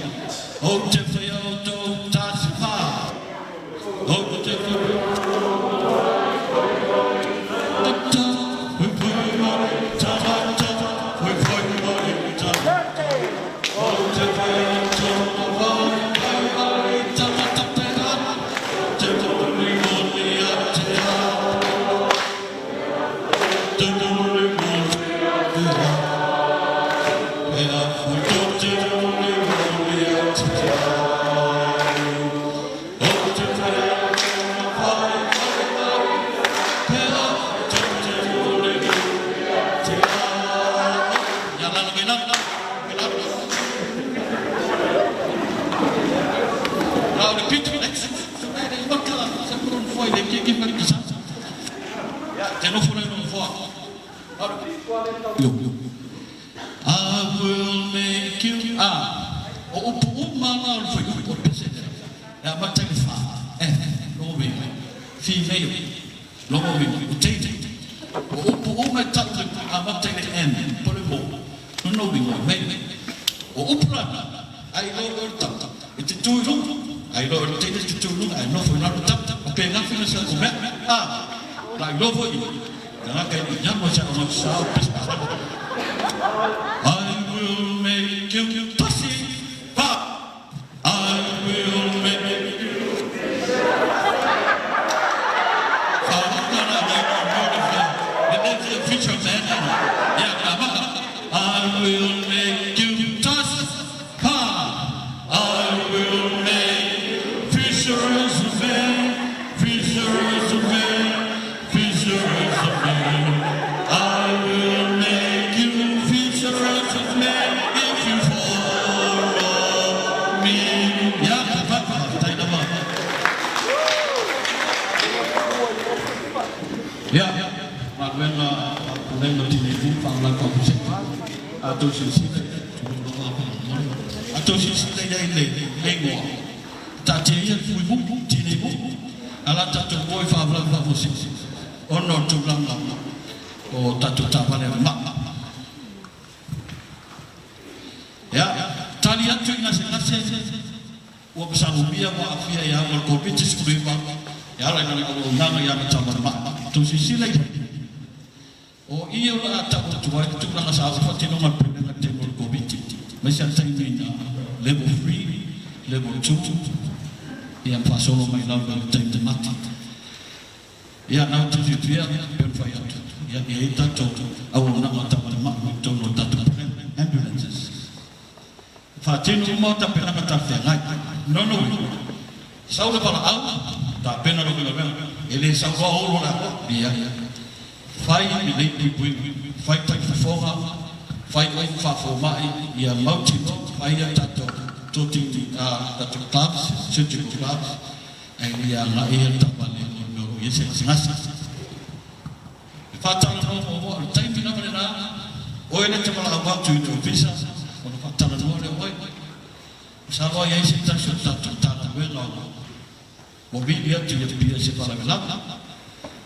Ou te faia outou tasifa. Ou te faia nofo ai le keke ma le kisa. Te nofo le nofoa. I will make you ah o upu uma la o le fuaiupu o le pese lea e amata i le fa F logo uiga female logo uiga o teine o upu uma e tau le amata i le M po o le mo lona uiga o male o upu la na a iloa e oe le tau e te tu i luga a iloa e oe le teine e te tu i luga ae nofo i lalo tau o pegafi na sa o mea a la iloa foi I will make you tasi, fa, I will make you I will make you tasi, fa, I will make fishers of men, fishers of men, fishers of men. I will make you fishers of men if you follow me. Ia, faafetai lava. Ia, galuega faapulega tineimu faalavelave faafuasei. A outou silasila i ai, tulou lava faamolemole. A outou silasila i ai i le igoa, taatia ia le fui mu, tinei mu, a la tatou o i faalavelave faafuasei ona o le tulaga o tatou taavale a le maa. Ia, tali atu i gasegase ua masalomia ua aafia ia au ma le Koviti-19 e ala i lana auaunaga i ana taavale maa. Tou silasila i ai. O i o le a tau atu ai le tulaga sa ua faatinoga e le Pulega i le taimi o le Koviti, aemaise lava le taimi na Level 3, Level 2, ia ma faasolo mai lava i le taimi mati. Ia, na ou fiafia pei ona fai atu, ia, e i ai tatou auaunaga tamatama'i i totonu o le tatou Pulega, ambulances. E faatino uma tapenaga talafeagai. No, no, sau le valaau, tapena lou galuega, e le sau loa olo le aoga, leai. Fai lelei puipuiga, fai talifofoga, fai upu faafomai, ia mautinoa fai a tatou toti, tatou gloves, surgical gloves, ae le agai ia le taavale o le mea o lo o i ai se gasegase. E faatalanoa muamua, o le taimi lava lena, oe lea e te valaau atu i le ofisa ona faatalanoa lea o oe. Masalo a i ai se tasi o tatou Matagaluega o lo o Ua vili atu i Apia i se faalavelave.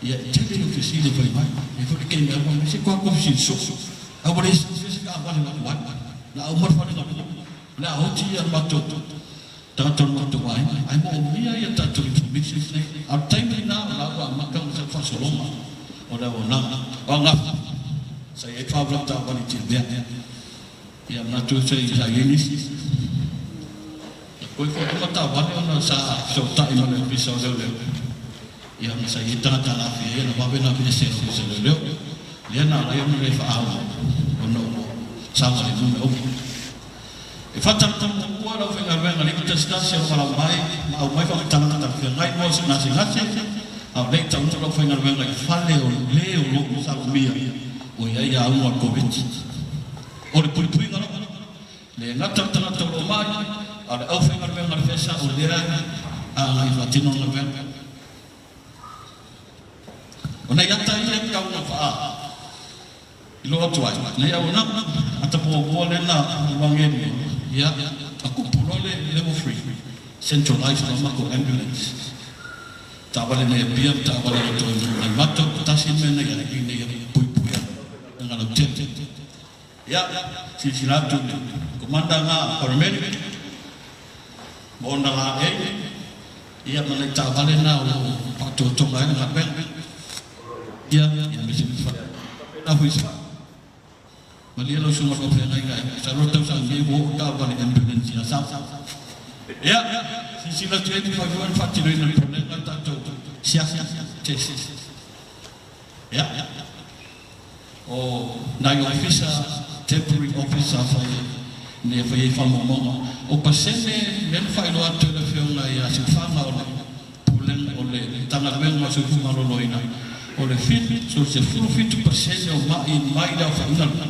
Ia, e tele ia fesili e fai mai. E foi le kei aua mai se koa fesili soo. A ua le sese se taavale na alu ai. Na aumai le fale galue. O le a oti ia le matou tagata o le matou aiga. Ae moomia ia tatou information nei. A o le taimi lena o la ua amata ona sau faasologa o le auaunaga. O angafa, sa i ai faalavelave taavale i Tiavea. Ia manatu sa i ai nisi. Koe foi uma taavale ona sa fesootai ma le Ofisa o Leoleo, ia ma sa i ai tagata na aafia ai, na vave ona aveese e le Ofisa o Leoleo, lea na ala ai ona le faaauau ona ua saogalemu mea uma. E faatalatala muamua le aufaigaluega 51 o valaau mai ma aumai faamatalaga talafeagai mo se gasegase, a o le i taunuu le aufaigaluega i fale o le o lo o salomia o i ai auga o le Koviti. O le puipuiga lava. Le gata o le tagata o lo o mai, a o le aufaigaluega a le FSA o lea a agai faatino le galuega. O nei ata ia e tau ina faa iloa atu ai, nei auaunaga, ata muamua lea na luagelia, ia, a kupu loa le level 3, centralized loa matou ambulance. Taavale nei Apia ma taavale i roto i Naimata, tasi le mea na i ai ina ia puipuia le lautele. Ia, silasila atu i le Komanda nga a Paramedic ma ona laei, ia ma nai taavale na o lo o faatoatoga ai le galuega. Ia, ia me se faapena foi se malie lau susuga i le faafeagaiga e masalo le tausaga nei ua oo taavale ambulance ia Asau. Ia, silasila atu i ai ma fai foi le faatinoina o le pulega o tatou siaki test. Ia. O nai ofisa, temporary office sa fai ina ia fai ai faamaumauga. O pasene lea na faailoa atu e le Afioga ia Siufaga o le Pulega o le Matagaluega o Soifua Maloloina, o le 77% o ma'i mai le aofaiga lena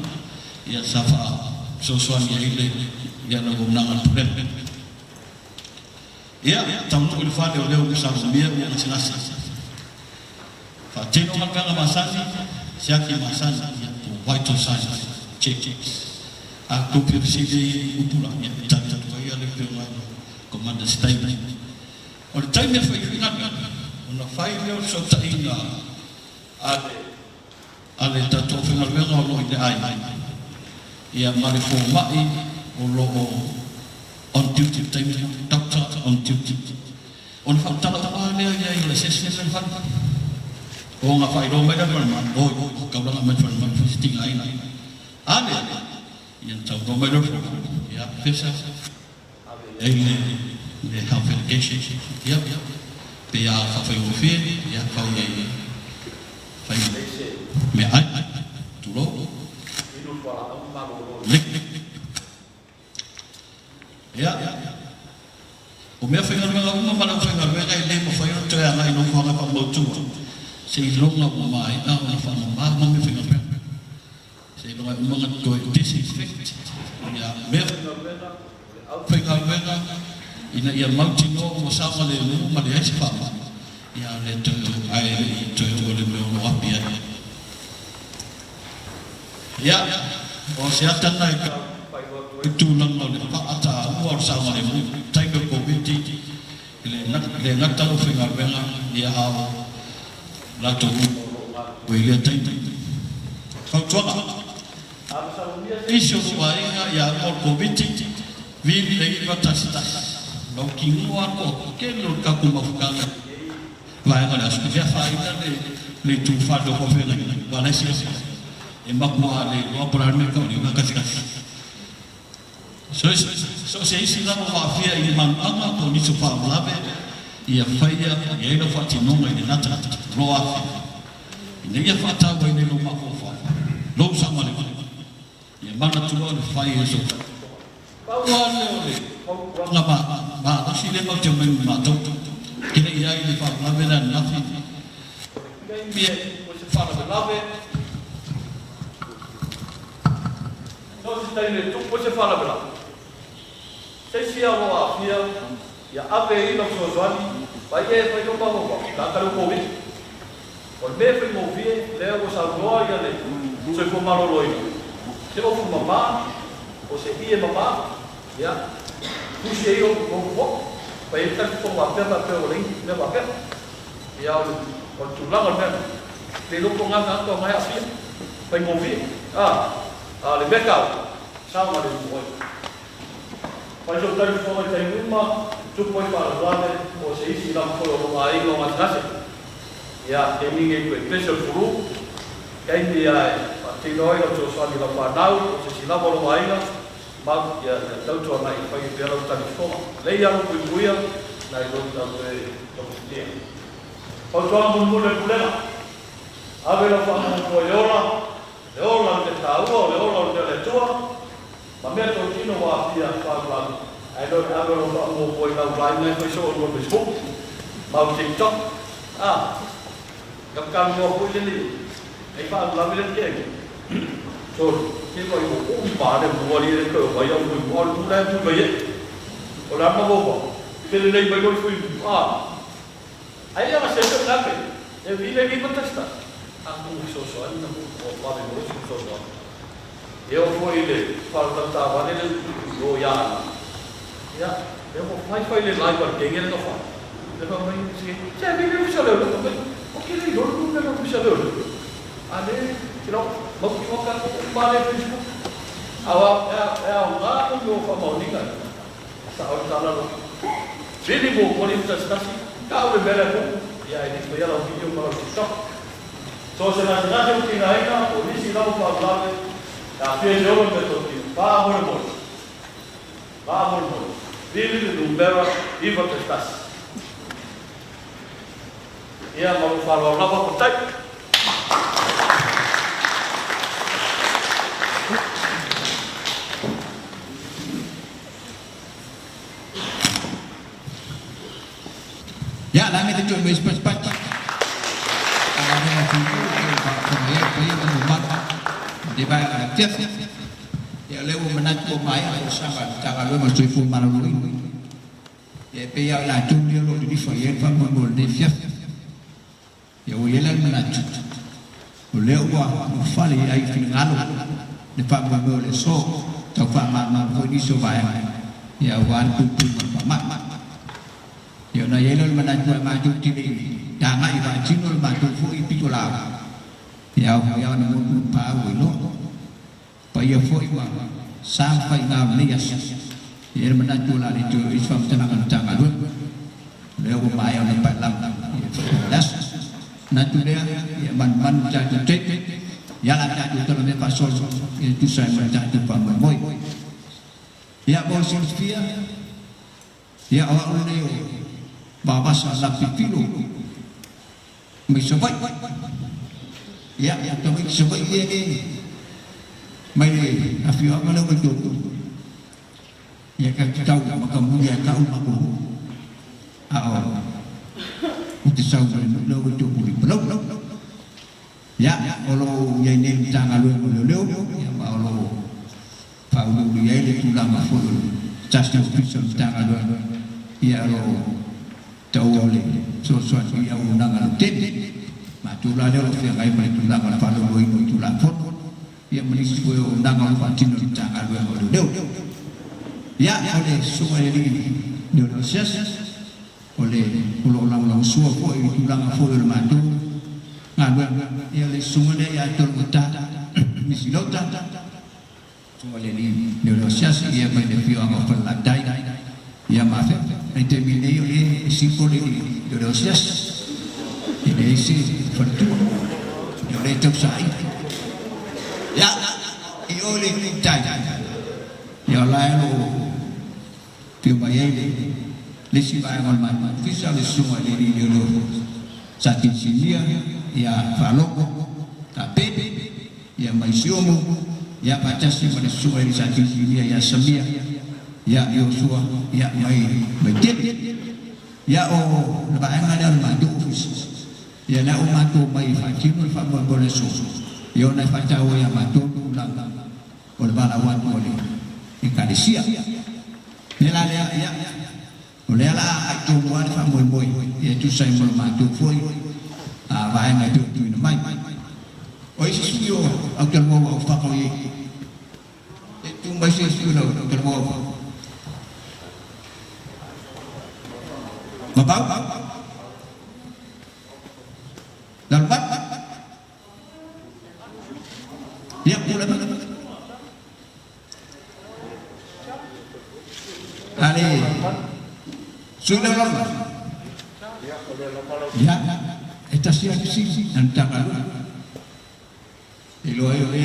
ia sa faafesoasoani ai le ia le auaunaga a le Pulega. Ia, taunuu i le fale o lea ua masalomia ua gasegase. Faatino galuega masani, siaki masani, ia, po o vital signs check. A tou fia fesili ai i upu la, ia, e tali atu ai le Afioga i le Commander se taimi. O le taimi e faigaluega, ona fai lea o le fesootaiga a le tatou aufaigaluega o lo o i le aiga, ia, ma le fomai o lo o on duty i le taimi lena, doctor on duty. Ona faamatala uma lava lea i ai o le assessment lea na fai. O ga faailoa mai lea i le falemai, oi, taulaga mai le falemai, fai se tigaina. A lea, ia na tauloa mai lea o le fomai, ia, Professor, ave i ai le health education, ia, pe a faafaigofie, ia, fai ai, fai meaai, tulou, lek. Ia, o mea faigaluega uma ma le aufaigaluega e le mafai ona toe agai i nofoaga faamautu seiloga ua maea ona faamama uma mea faigaluega. Seiloga e uma ona toe disinfect ia mea faigaluega, o le aufaigaluega ina ia mautinoa ua saogalemu ma leai se faamai, ia le toe ae le i toe oo i le mea o lo o api ai. Ia, o se ata lena e tau faailoa atu ai tulaga o le faataua o le saogalemu i taimi o le Koviti, e le gata le aufaigaluega, ia a o latou uma o lo o galulue i lea taimi. Fautuaga, A masalomia se isi o lou aiga ia uma o le Koviti, vili le 911, mautinoa le toatele o le tatou mafutaga i lenei vaega o le aso, e afaina le itufale o faafeagaiga, aua o la e silafia, e matua le iloa po o le a le mea e tau i le 911. So o se isi lava ua aafia i ni manuaga po o nisi o faalavelave, ia faia i ai lau faatinoga i lena tagata o lo o aafia, ina ia faatauaina i lou mafaufau, lou saogalemu. Ia manatua le fai o sou faitotoa. Pau lava lea o le fautuaga malosi lea matou te omai ma matou. Tele i ai le faalavelave lea ananafi. O le taimi e tupu ai se faalavelave, so o se taimi e tupu ai se faalavelave, se isi lava o lo o aafia, ia ave i lau fesoasoani, vaai e fai lou mafaufau, tagata lea ua Koviti. O le mea e faigofie, lea ua saunoa ia le soifua maloloina, se ofu mama, o se ie mama, ia, tusi ai ou fofoga, fai ai le talifofoga faapea faapea ua leai ni mea faapea. Ia, o le, o le tulaga o le mea lena, le iloa po o na tagata o na e aafia, faigofie. A, a o le mea taua, saogalemu ai. Fai sou talifofoga i taimi uma, tupu ai faalavelave po o se isi lava foi o lou aiga o gasegase. Ia, taimi nei toe pese o le fulu, taimi a e faatino ai lau fesoasoani i lau fanau po o se isi lava o lou aiga, mau, ia, ia tautuana ia fai pea lau talifofoga. Lei lava lou puipuia nai lou tau toe togafitia. Fautuaga mulimuli a le Pulega, Ave lau faamuamua i ola, le ola o le mea taua, o le ola o le mea o le Atua, Ma mea totino ua aafia faalavelave ae le o le ave o lau faamuamua i lau laina e fai soo i lua Facebook ma au TikTok a ka talanoa foi lele ai faalavelave lea te ai so te vai o o ma le mua li le ko vai au fui mua lu la tu mai o la ma bo te le lei mai loi fui a ai le se se na pe e vi le ni contesta a ku so so ani na o pa me mo so so. E oo foi i le wharatautāwale le utu i o i a ana. Ia, e o whaiwhai le live a le kenge le ka whai. Le wha mai se, se a le usa leo le mai. O ke le lolu le le usa leo le. A le, te lau, mau ki waka ko pa le Facebook. A wa, e a, e a ngā ko me o whamaoninga. Sa o tala lo. Vili mo moli tasi tasi, ka o le mele ko. Ia e ni whai ala video ma lau TikTok. So se gasegase o tinaina o nisi lava faalavelave e aafia i le olo me totino. Faamolemole. Faamolemole. Vili le numera 91. Ia ma lou faaaloalo lava faafetai. Ia, la me te toe mai sipasipati. A la mea fui e faafofoga i ai le paia ma le mamalu i lenei vaega o le afiafi. Ia, o lea ua manatu ua maea le folasaga a le Matagaluega o le Soifua Maloloina. Ia, e pei lava o i latou ia o lo o lilifa i ai le faamoemoe o lenei afiafi. Ia ua i ai la le manatu, o lea ua ulufale i ai finagalo le faamoemoe o le aso, tau faamalamalama foi nisi o vaega, ia aua le puipuiga o le faamai. Ia ona i ai lea o le manatu ae matou te le i agai e faatino le matou foi pitolaau, ia ao foi lava ona motu le paau ua iloa. Paia foi ma sa ma faiga o lenei aso. E i ai le manatu o le a le toe oo i ai se faamatalaga a le Matagaluega, o lea ua maea ona paelago i le aso. Manatu lea, ia manumanu i le tatou taimi, ia o le a tatou talamea faasolo e tusa ai ma le tatou faamoemoe. Ia mo le silafia, ia o au lenei o Vavasa Lapipilo mai Savaii. Ia, o tamaiti Savaii ia e mai le afioaga lea o Vaitoetua. Ia ka te tau matamuli ia te au le matou nuu, a o ou te sau mai le nuu lea o Vaitoetua i Palauli. Ia, o lo o i ai nei le Matagaluega o Leoleo, ia ma o lo o faauluulu i ai le tulaga foi o le tasi o Ofisa o le Matagaluega, ia o lo o taua o le fesoasoani i auaunaga lautele. Matou la lea o lo o feagai ma le tulaga o le faalauiloaina o Tulafono, ia ma nisi foi o auaunaga o lo o faatino e le Matagaluega o Leoleo. Ia, o le Susuga i le Alii Leoleo Asiasi, O le o lo o lagolagosua foi i le tulaga foi o le matou galuega, ia le susuga lea ia Tologata Misi Lota, susuga i le alii leoleo asiasi ia mai le afioaga o Falelatai ia ma Afefe. I le taimi nei o lea e simple le alii leoleo asiasi, e leai se faletua, ia o lea e tausaili. Ia, i o i le itu tai, ia o la e o lo o Afio mai ai le isi vaega o le matou ofisa, le susuga i le alii leoleo sa tilisilia ia Faalogo Kapebe ia mai Siumu ia faatasi ma le susuga i le sa tilisilia ia Samia ia Iosua ia mai Vaitele. Ia o le vaega lea o le matou ofisa ia lea ua matou omai e faatino le faamoemoe o le aso ia ona e faataua ia matou le tulaga o le valaau atu a le Ekalesia. O le mea la lea, ia, o lea la a agai tonu lava le faamoemoe e tusa ai ma lo matou foi vaega e pei ona tuuina mai. O isi sui o Aotearoa ua aufaka o i ai, e tu mai se isi sui o Aotearoa ua aufaka. Vavau? Lalomanu? Ia, tulai mai. A le sui lea o Lalomanu. Ia, e tasi lava le fesili a le Matagaluega. E iloa ai o e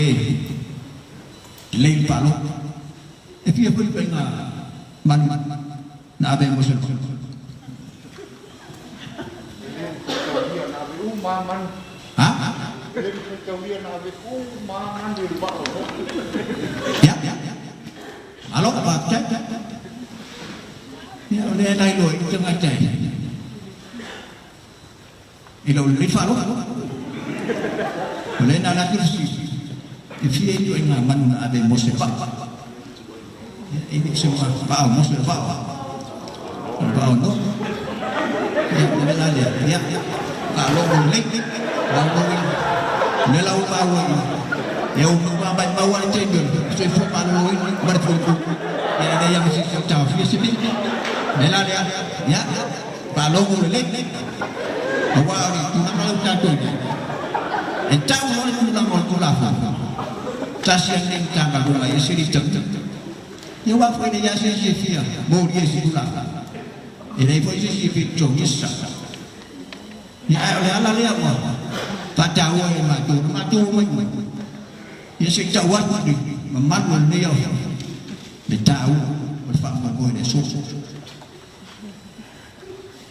lelei le palota. E fia foi ituaiga manu na ave ai mo se loto. Ha? Ia, malo, faafetai. Ia, o lea la iloa ai le tagata e i lou lelei faalogo. O lea na alu atu le fesili, e fia ituaiga manu na ave mo se vaa? Ia, e le o se vaa o Mose, o le vaa o le vaa o Noa. Ia, o le mea la lea, ia, faalogo lelei, laulau o lea la ua maua i, ia ua maumau lava le taimi o le soifua maloloina ma le puipui. Ia, e leai lava ma se isi o taofia se mea. O le mea la lea, ia, faalogo lelei, aua o le tulaga lea ua tatou i ai, e tau loa le tulaga o le Tulafono, tasi lava lenei Matagaluega e ese le itautau. Ia aua foi e leai lava se isi e fia molia i se Tulafono, e leai foi se isi e fia totogia se sao. Ia ae o le ala lea ua faataua ai e matou, na matou omai uma, ia se i tau atu i le mamalu o lenei aoaoga le taua o le faamoemoe i le aso.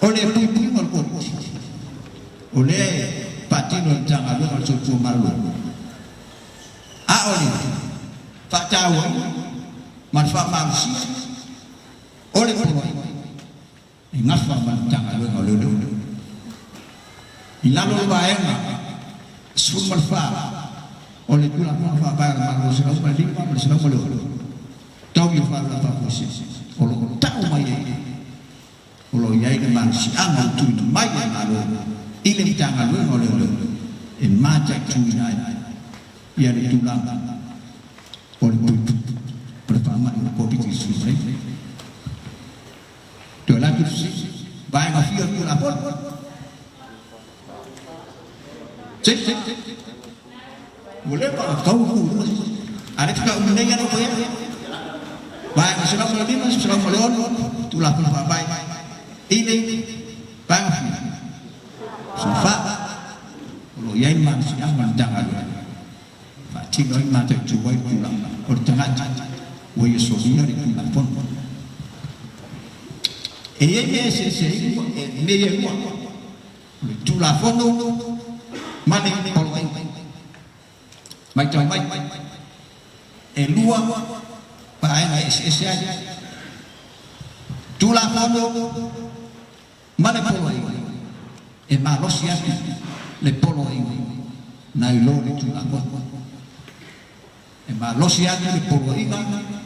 O le puipuiga o le Koviti, o lea e faatino e le Matagaluega o le Soifua Maloloina, a o le faatauaina ma le faamalosia o le poloaiga e gafa ma le Matagaluega o Leoleo. I lalo o le Vaega 14 o le Tulafono Faavae o le Malo 105 ma le 106, tau i faalavelave faafuasei o lo o tau mai ai o lo o i ai le malosiaga ua tuuina mai e le Malo I le Matagaluega o Leoleo e mataituina ai ia le tulaga o le puipui o le faamai o le Koviti-19. Toe alu atu le fesili, vaega fia o le Tulafono? Six. Ua leva ona tau ku a le faatoa umi nei lava ia. Vaega 105, 106, Tulafono Faavae i le vaega fia? Sofa. O lo o i ai le malosiaga o le Matagaluega e faatino ai ma mataitu ai le tulaga o le tagata ua ia solia le Tulafono. E i ai mea eseese ai mea ia e lua, o le Tulafono ma le Poloaiga. Matau mai, e lua vaega e eseese ai, Tulafono ma le poloaiga, e malosi atu le poloaiga nai lo le Tulafono. E malosi atu le poloaiga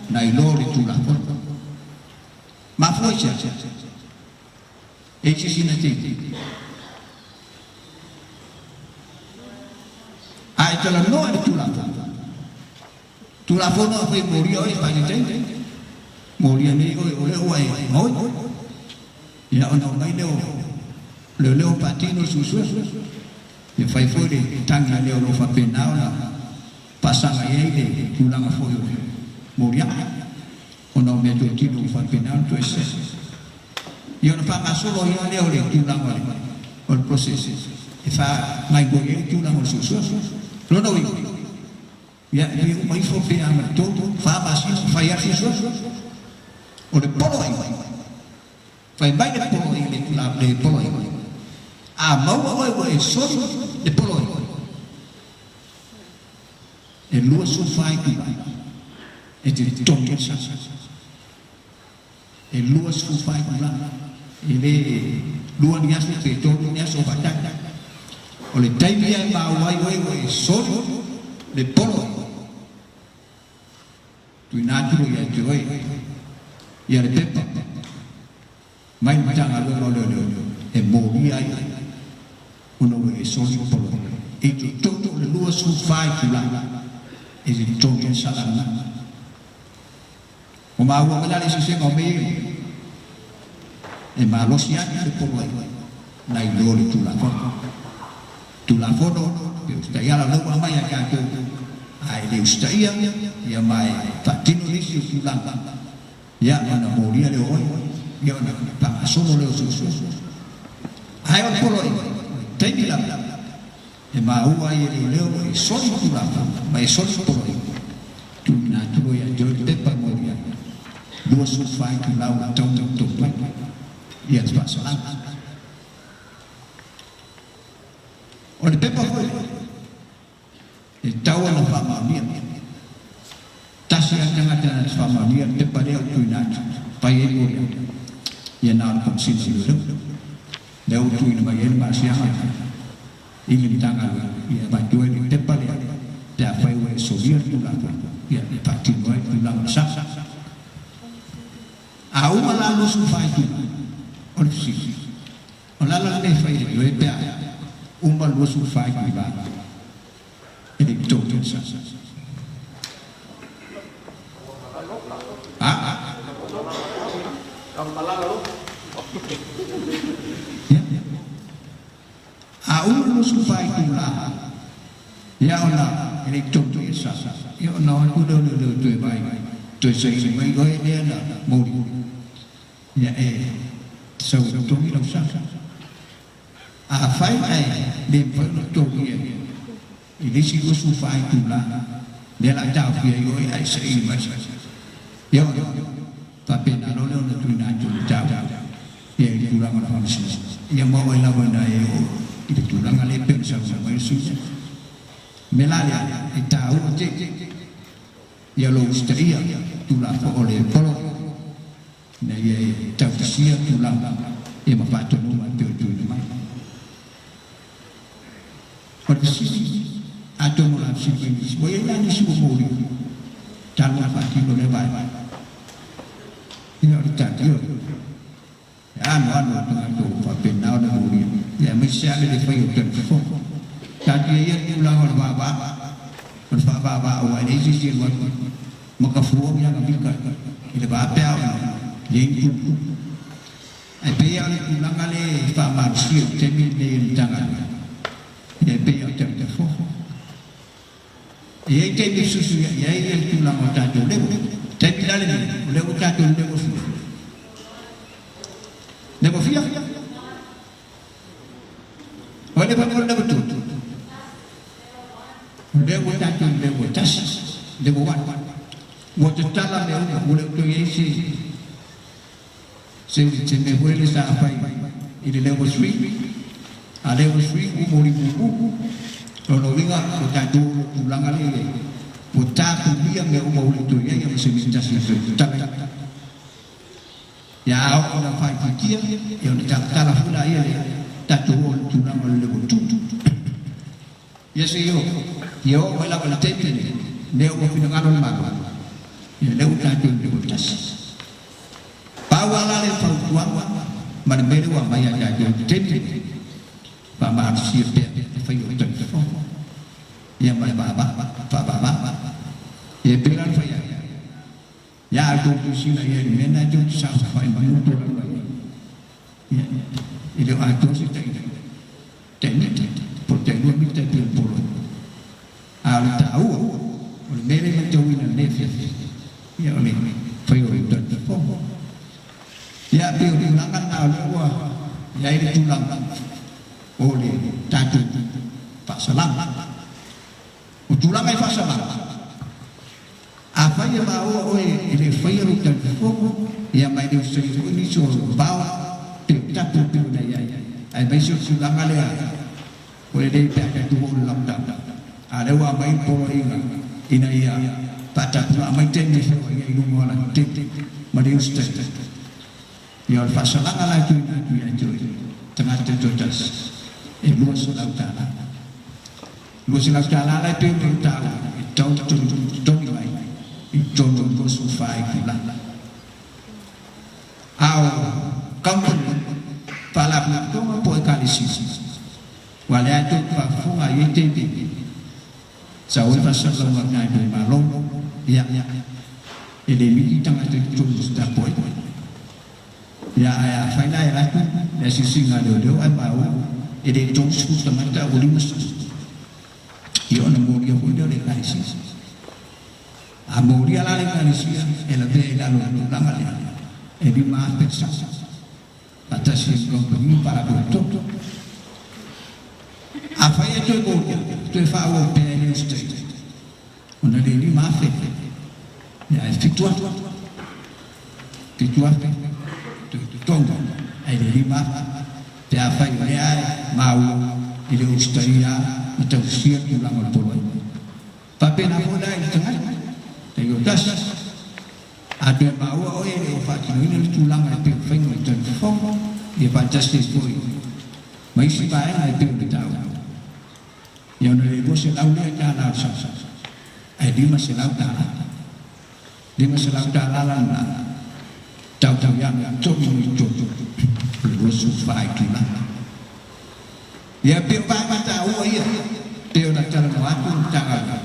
nai lo le Tulafono. Mafua i se a? E i sina te. A e talanoa i le Tulafono, Tulafono a fai molia oe faaletei, molia nei oe o lea ua e gaoi. Ia ona omai lea o leoleo faatino le suesue. Ia fai foi le tagi a lea o lo o faapena ona faasaga i ai le tulaga foi o le moliaga ona o mea totino ua faapena ona toesea. Ia ona faagasolo ai lava lea o le tulaga o le process e faagaoioi ai le tulaga o le suesue. Lona uiga, Ia, e fia uma ifo pe a ma le tolu, fa masina o fai atu suesuesu. O le poloaiga, fai mai le poloaiga le, le poloaiga, a maua oe ua e soli le poloaiga, e 24 itula e te totogi ai le sasa. E 24 itula, e le lua ni aso pe tolu ni aso o faatali. O le taimi ia e maua ai oe ua e soli le polo ai, tuuina atu loa ia te oe ia le pepa mai le Matagaluega o Leoleo e molia ai ona ua e soli le polo ai. E totonu o le 24 itula e te totogi ai le sala lena. Ua maua mai la le eseesega o mea ia e malosi atu le poloai nai lo le Tulafono. Tulafono pe usitaia la ua aumai ia tatou, a e le usitaia ia ma e faatino nisi o tulaga, ia ona molia lea o oe, ia ona faagasolo lea o suesue. Ae o le poloaiga, o le taimi lava e maua ai e leoleo e soli le Tulafono ma e soli le poloaiga, tuuina atu loa ia te oe le pepa e molia ai, 24 itulau e tatau ona totogi mai ia te faasalaga. O le pepa foi lea, e tatau ona faamaonia. Tasi lava le tagata na te faamaonia le pepa lea ua tuuina atu, fai ai moliaga, ia na o le Komesina o Leoleo. Lea ua tuuina mai ai le malosiaga i le Matagaluega ia avatu ai le pepa lea pe afai ua e solia le Tulafono, ia e faatino ai le tulaga o le sa. A uma la 24 itula, o le fesili, o le a la le mea e fai ai oe pe a uma 24 itula? E le i totogi le sa. A? Ia. A uma le 24 itula, ia ona e le i totogi le sa. Ia ona o atu lea o leoleo toe vaai, toe saili mai oe lea na mouli. Ia e sau e totogi lau sa. Afai ae le mafai ona totogia i le isi 24 itula lea la a taofia ai oe ae saili mai, ia ona faapena loa lea ona tuuina atu i le tau ia i le tulaga o le faamasinoga. Ia ma oo ai lava ina e oo i le tulaga lea e pei ona saunoa mai le sui usufono. O le mea la lea e taua tele ia lou usitaia Tulafono o le polo ina ia e tautisia tulaga ia ma faatonuga e pei ona tuuina mai. O le fesili, atonu o le a fesili mai nisi, ua i ai la nisi ua molia talu ona faatino lea vaega? Ia o le tali, ioe, e anoano tagata ua faapena ona molia, aemaise. se ale le fai o talifofoga. Taatia ia le tulaga o le vaavaa, o le faavaavaa aua e leai se isi e alu atu ma tafua ni ana mita i le vaa pe a oo ina leai ni tupu. Ae pei lava o le tulaga lea e faamalosia i le taimi lenei e le Matagaluega, ia e pei lava o talifofoga. E i ai taimi e fesuisuiai ai le tulaga o tatou level. Taimi la lenei, o lea ua tatou i le level fia? Level fia? O le level level 2. O lea ua tatou i le level 1, level 1. Ua tatala mea uma, ua le o toe i ai se se se mea foi lele sa fai i le level 3. A level 3 ua moli mumu. Lona uiga ua tatou oo i le tulaga lea i ai, ua tapunia mea uma ua le o toe i ai ma se mea tasi e toe tatala ai. Ia a oo ina faaitiitia, ia ona talatala foi laia le tatou oo i le tulaga o le level 2. Ia se i oo, ia oo mai lava i le taimi lenei, lea ua finagalo le Malo, ia lea ua tatou i le level 1. Pau lava la le fautuaga ma le mea lea ua aumai ia tatou i le taimi lenei, faamalosia pea le faiga o talifofoga, ia ma le vaavaa, faavaavaa. Ia e pei la ona fai atu, Ia a outou silasila i ai i le mea lena e tou te saofafai mai ma tulai mai ai, ia, e le o atoa se tai, tai mita, po o le tailua mita e pei o le polo. A o le taua, o le mea lea e matauina i lenei afiafi, ia o le fai o le talifofoga. Ia, pei o tulaga na o lea ua i ai le tulaga o le tatou faasalaga. O tulaga i faasalaga, Afai e maua oe e le faia lou talifofoga, ia ma e le usaia foi nisi o lou vao pe o tapu e pei ona i ai, aemaise o le tulaga lea o le lei pe a tatou oo i le lockdown, a o lea ua aumai le poloaiga ina ia faatapulaa mai taimi e feoai ai i luga o alatetele ma le usaia. Ia o le faasalaga la e tuuina atu ia te oe, tagata toatasi, e $200. $200 la e pei ona ou taua, e tatau ona totogi mai i totonu o le 24 itula. A o kamupani, faalapotopotoga po o ekalesia, aua o lea lava tou te faafofoga e i ai taimi sau ai faasalalauga a le tatou Malo, ia, e le miti tagata i totonu o se tapuaiga. Ia, ae afai la e alu atu le asiasiga a leoleo ae maua e le 30 tagata ae ua 50, ia ona molia foi lea o le Ekalesia. A molia la le Ekalesia, e lavea i lalo o le tulaga lea, e $5,000 le sasa, faatasi ai ma kamupani ma faalapotopotoga. Afai ae toe molia, toe faaauau pea e le usitaia, Ona le 5,000, ia ae 7,000, 7,000 toe totogi ae le 5,000 pe afai o lea e maua e le o usitaia ma tausisia le tulaga o le poloaiga. Faapena foi la i le tagata taitoatasi, a toe maua oe e le o faatinoina le tulaga e pei o faiga o le talifofoga, ia faatasi ai foi ma isi vaega e pei ona taua. Ia ona le $200 lea tala o le sasa, ae $500. $500 la lena, tau ia na togi mai totonu o le 24 itula. Ia pei o vaega taua ia, pei ona talanoa atu le Matagaluega,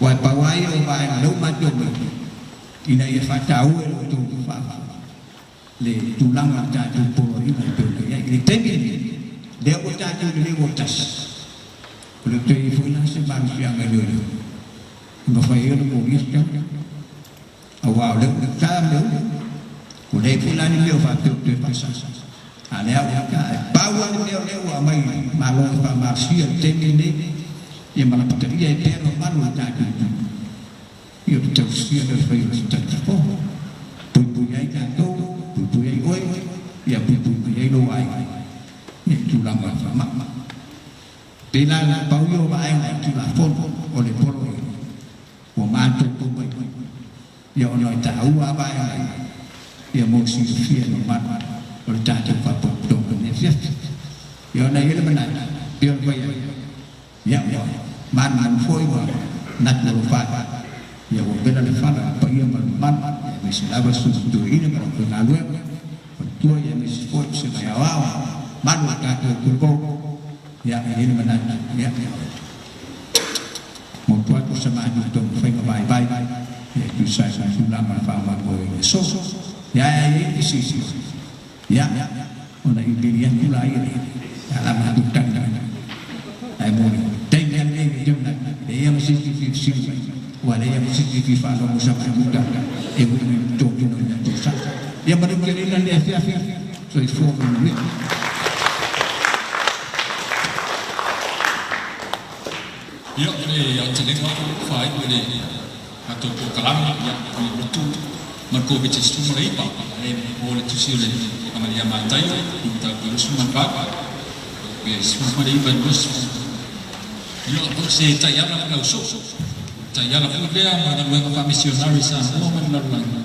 aua e pau lava ia o vaega lea ua matou mai, ina ia faataua e lo outou faafofoga le tulaga o le tatou poloaiga e pei ona i ai. I le taimi lenei, lea ua tatou lelei ua tasi, o le toe i ai foi la se malosiaga i leoleo e mafai ai ona molia se tau, aua o lea ua ta mea uma, ua leai foi la ni mea o faapea o toe faasasa. A o lea ua ta, e pau lava le mea o lea ua aumai i le Malo e faamalosia i le taimi lenei, ia ma lapataia ai pea le mamalu o le tatou atunuu. Ia o le tausia lea o le fai o se talifofoga, puipui ai tatou, puipui ai oe, ia puipui mai ai lou aiga i le tulaga o le faamai. Pei la na pau ia o vaega i Tulafono o le Poloaiga ua matou mai, ia ona e taua a vaega ia, ia mo le silafia e mamalu o le tatou faapotopotoga i lenei afiafi. Ia ona e i ai le manatu, pei ona fai atu, Ia ua manumanu foi ua manatu alofa atu, ia ua vela le fala i le paia ma le mamalu, ia aemaise lava le Susuga Toeaina ma lau faigaluega, faletua ia aemaise foi o se mai aoao mamalu o le tatou atunuu. Ia, e i ai le manatu, ia, maotu atu sa matou taumafaiga vaivai, ia, e tusa ai ma le tulaga o le faamoemoe i le aso. Ia, ae a i ai nisi, ia, ona imeli atu laia lea, ia la matou tali mai. Ae mo le taimi lava lenei, ou te manatu, e leai lava ma se isi e fia fesili mai, aua e leai lava ma se isi e fia faalogo i sa matou tala e uiga i le totogiina o le tausaga. Ia manuteleina lenei afiafi. Soifua ma manuia. Ia, o le aotelega ua faaiu e le tatou polokalame, ia, o le lotu ma le Koviti-19, e mo le tusi o le Epagalia Mataio, mataupu e 28, pe 19 i le 20. Ia, o se taiala mo le ausoo, taiala foi lea ma galuega faamisionare i Samoa ma le lalolagi,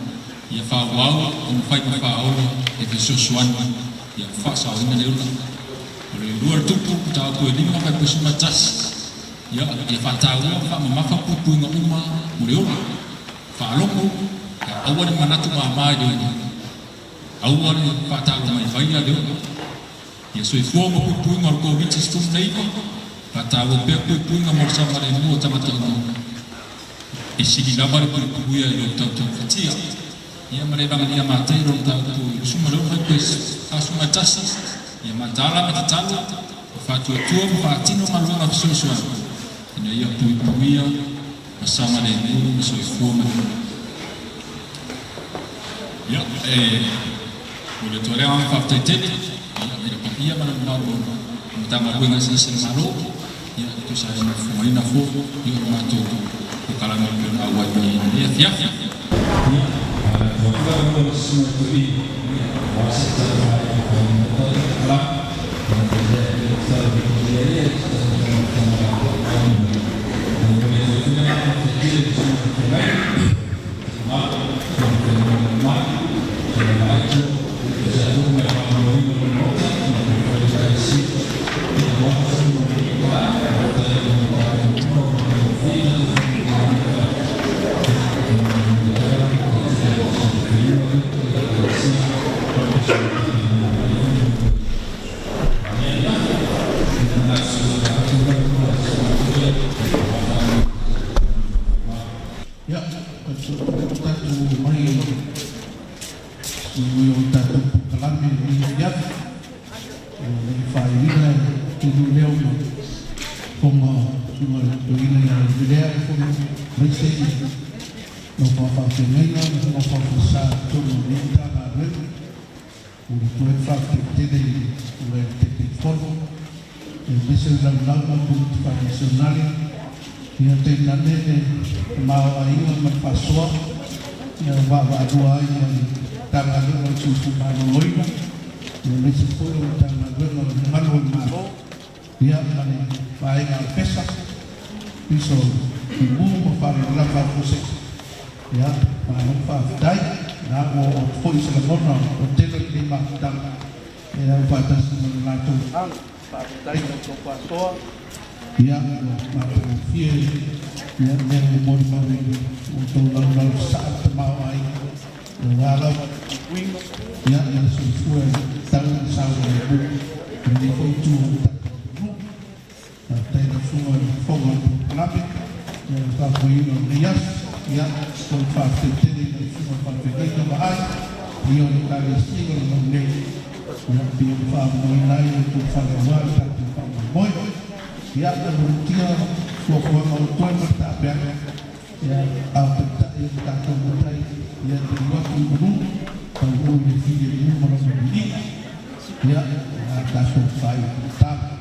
ia faaauau ona fai ma faaola e fesoasoani ia faasaoina le ola. O le lua le tupu, mataupu e 5.1, ia, ia faataua ma faamamafa puipuiga uma mo le ola. Faalogo, ia aua le manatu mama i le ola. Aua le faataalo mai vaia le ola. Ia soifua ma puipuiga o le Koviti-19, faataua pea puipuiga mo le saogalemu o tagata uma. E sili lava le puipuia i lo tautaufatia. Ia ma le Evagalia Matei lona mataupu i 26.41, ia mataala ma tatalo, ma faatuatua ma faatino galuega fesoasoani, ina ia puipuia ma saogalemu ma soifua manuia. Ia, e momoli atu ai le agaga faafetai tele, ia, i le paia ma le mamalu o Matagaluega eseese a le Malo, ia, e tusa ai ma le fofogaina foi o le matou polokalame e pei ona auai mai ai i lenei afiafi. Ia, ua atu la le susuga i Tui, ia, aua se tala faaiu o le polokalame, ia, e le tala vilivilia ia e tusa ai ma le tala faaiu. Ae momoli atu ai foi le agaga faafetai tele i le susuga i le Feagaiga. Ia, o tatou mai i o tatou polokalame i lenei afiafi, o lenei faaiuina e tonu lea ma fofoga susuga i le toeaina ia Uvilea e fono aemaise nofo a faafeagaiga ma nofo a falesa i totonu o lenei Matagaluega. O le toe faafetai tele i le Pule Taitaifono aemaise le laulau ma le Komiti Faamisionare, ia tainane le tamaoaiga ma le faasoa ia vaavaalua ai le Matagaluega o le Soifua Maloloina, aemaise foi o le Matagaluega o le Malu o le Malo, ia ma le Vaega a le PESA, Ofisa o Fuimu ma Faalavelave Faafuasei. Ia, malo faafetai. Na ua oo atu foi se lagona o tele o lenei mafutaga e au faatasi ma le latou agaga. Faafetai mo tou faasoa. Ia, ua matagofie ia mea ua molimauina, ua outou laulau sasaa le tamaoaiga, aua lava le puipuiga, ia, ma le soifua e tau i le saogalemu i lenei foi itu o le tatou atunuu. Faafetai i lau Susuga i le Fofoga o le Polokalame mo le faafoeina o lenei aso. Ia, o le faafetai tele i lau Susuga Faafeagaiga Vaai, paia o le Ekalesia o le mau nei, ia, pei ona faaavanoaina ai lo outou fale aua le tatou faamoemoe. Ia, alualutia fuafuaga o totoe ma le taapeaga, ia, a o taitai o le tatou matai, ia, taliu atu i manu, taunuu i le filemu ma lona viiga. Ia, o le a tatou faaiu tatalo.